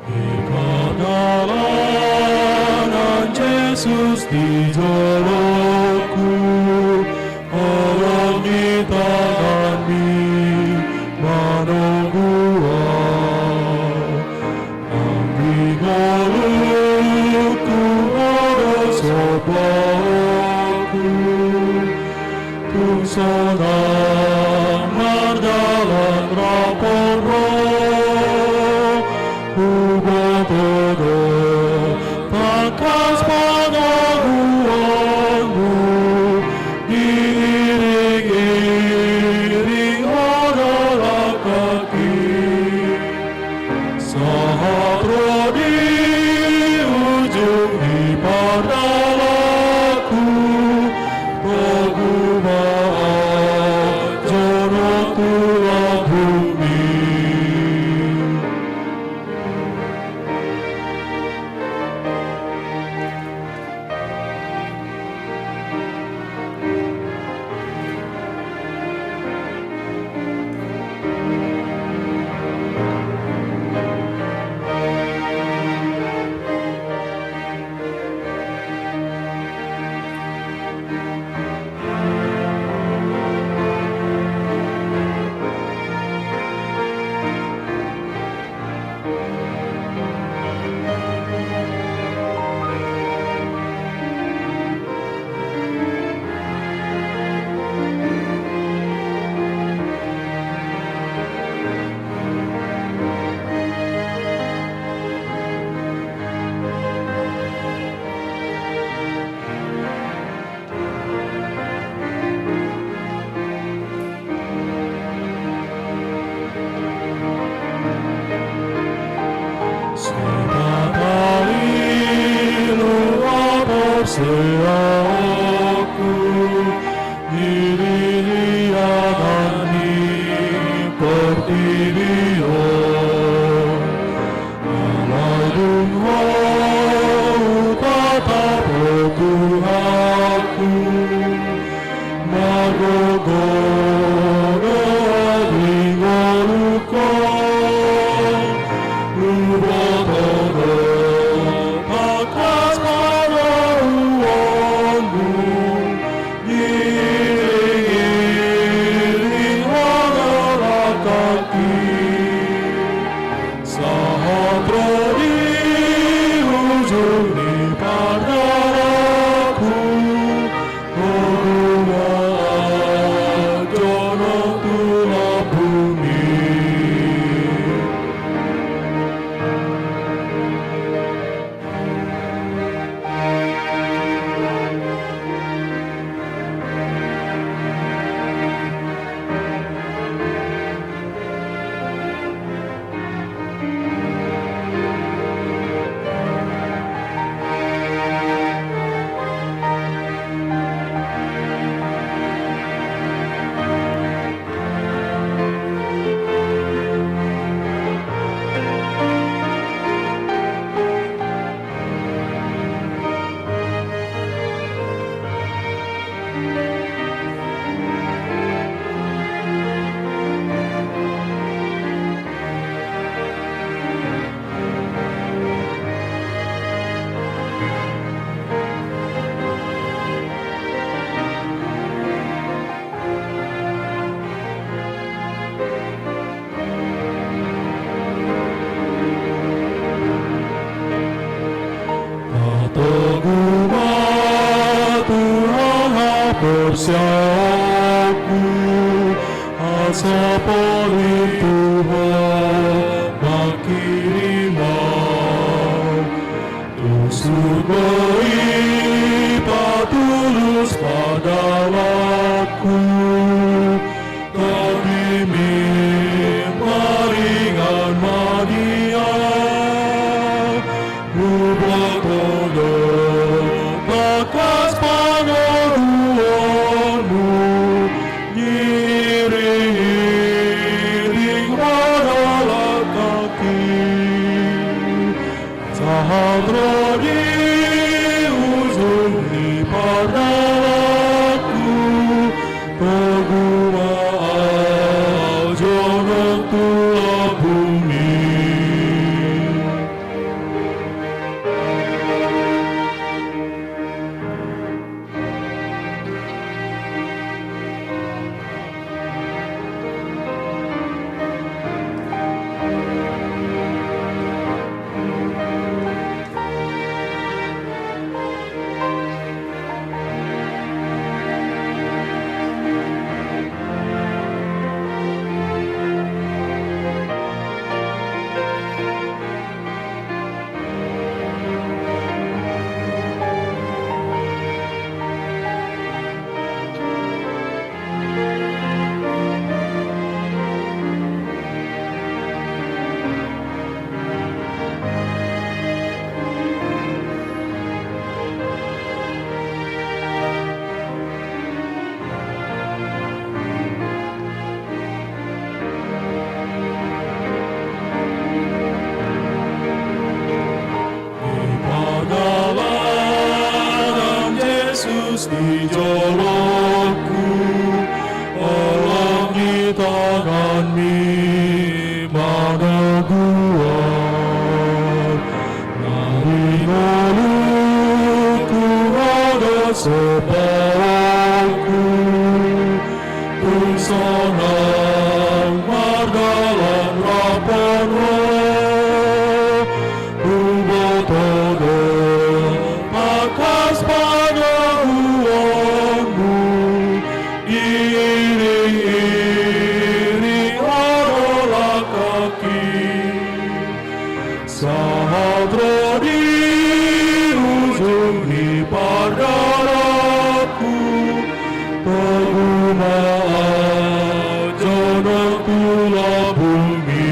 Di padalanan Jesus di jolongku, holong di tanganMi manonggu au. Nang di ngolungku, Ho do sombaonku, tung so Mardalan rap on ro, huboto do tangkas pangaluaonmu, diiring-iring ho dalan nangkin. Sahat ro di ujung ni pardalanku, togu ma jonok tu lambungmi. Sai tarlumobi porseaonku di lilianan ni portibi on. Alai dung Ho hutatap, o Tuhanku, margogo do di ngolungku, huboto do tangkas pangaluaonmu, diiring-iring ho dalan nangkin. Sahat ro di ujung ni pardalanku, togu ma jonok tu lambungmi. Tatogu ma Tuhan haporseaonku, asa polin tu Ho mangkirim au. Tu surgo i patulus pardalanku, tondimi maringan ma di au. Huboto do tangkas pangaluaonmu, diiring-iring Sonang mardalan rap on ho, huboto do tangkas pangaluaonmu, diiring-iring ho do langkangki. Sahat ro di ujung ni pardalanku, togu ma ahu jonok tu lambungmi.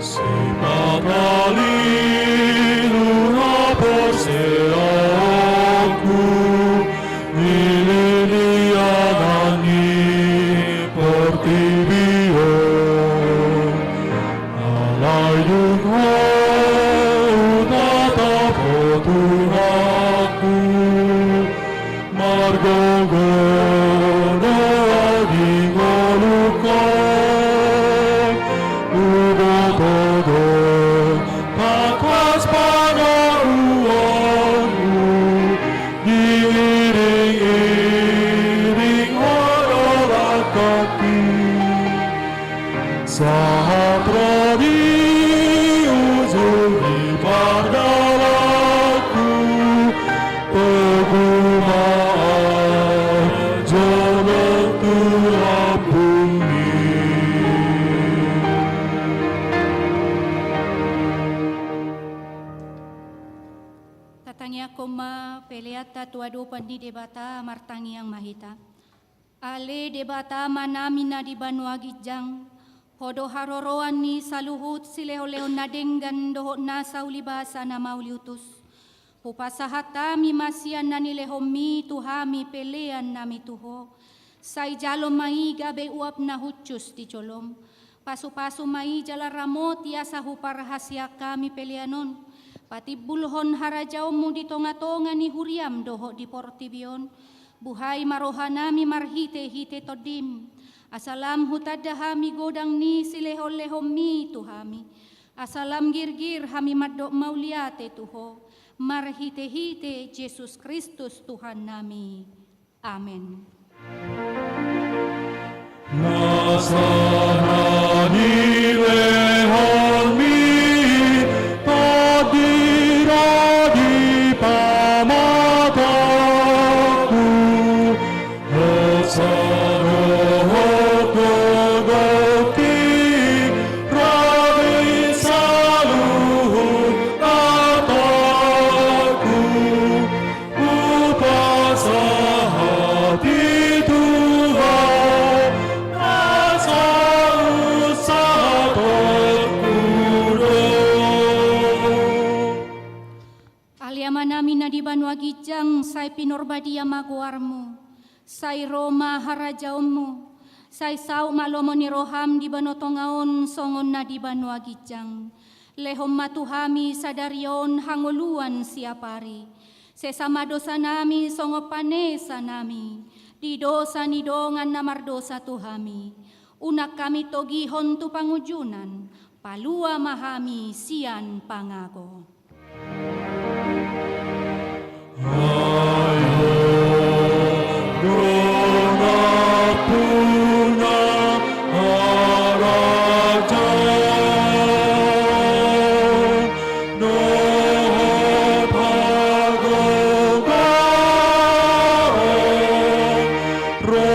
Sipata lilu haporseaonku, di lilianan ni portibi on. Alai dung ho hutatap ho Tuhanku, margogo do ahu di ngolungku, huboto do tangkas pangaluaonmu, diiring-iring ho do langkangki. Sahat ro di ujung ni pardalanku, togu ma ahu jonok tu lambungmi. Tatangiangkon ma peleanta tu adopan ni Debata, martangiang ma hita. Ale Debata Amanami na di banua ginjang, Ho do haroroan ni saluhut silehonlehon na denggan dohot nasa ulibasa na mauliutus. Hupasahat hami ma sian na nilehonMi tu hami pelean nami tu Ho. Sai jalo ma i gabe uap na hushus di joloM. Pasupasu ma i jala ramoti asa huparhaseang hami pelean on. Patimbulhon harajaonMu di tongatonga ni huriaM dohot di portibi on. Buhai ma rohanami marhitehite TondiM, asa lam hutanda hami godang ni silehonlehonMi tu hami, asa lam girgir hami mandok mauliate tu Ho, marhitehite Jesus Kristus Tuhannami. Amen. Nasa na nilehonMi, Tondi, ro di pamatangku, hosa dohot gogongki, ro di saluhut hatangku. Hupasahat i tu Ho, na saut sahatonku do. Ale Amanami na di banua ginjang, sai pinarbadia ma goarMu. Sai ro ma harajaonMu. Sai saut ma lomo ni rohaM di banua tonga on songon na di banua ginjang. Lehon ma tu hami sadari on hangoluan siapari. Sesa ma dosanami songon panesanami di dosa ni dongan na mardosa tu hami. Unang hami togihon tu pangunjunan, palua ma hami sian pangago. Ai Ho do nampuna harajaon dohot hagogoon, ro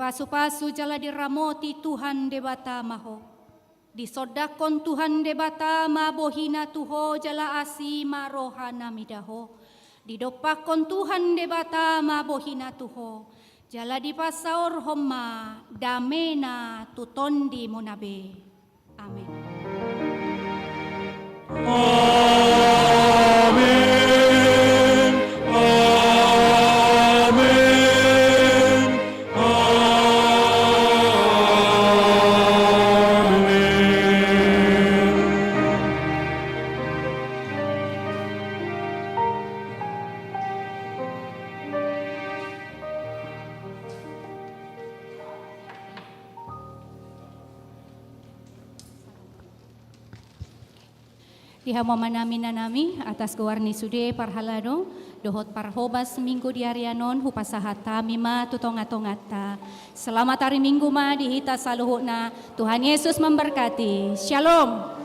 Dipasupasu jala diramoti Tuhan Debata ma ho. Disondangkon Tuhan Debata ma bohina tu ho jala asi ma roha na mida ho. Didompakkon Tuhan Debata ma bohina tu ho jala dipasaorhon ma damena tu tondimuna be. Amen. Amen. Amen. Amen. Di hamu amanami, inanami, atas goar ni sude parhalado dohot parhobas Minggu di arian on, hupasahat hami ma tu tongatonganta. Selamat hari Minggu ma di hita saluhutna. Tuhan Yesus memberkati. Shalom.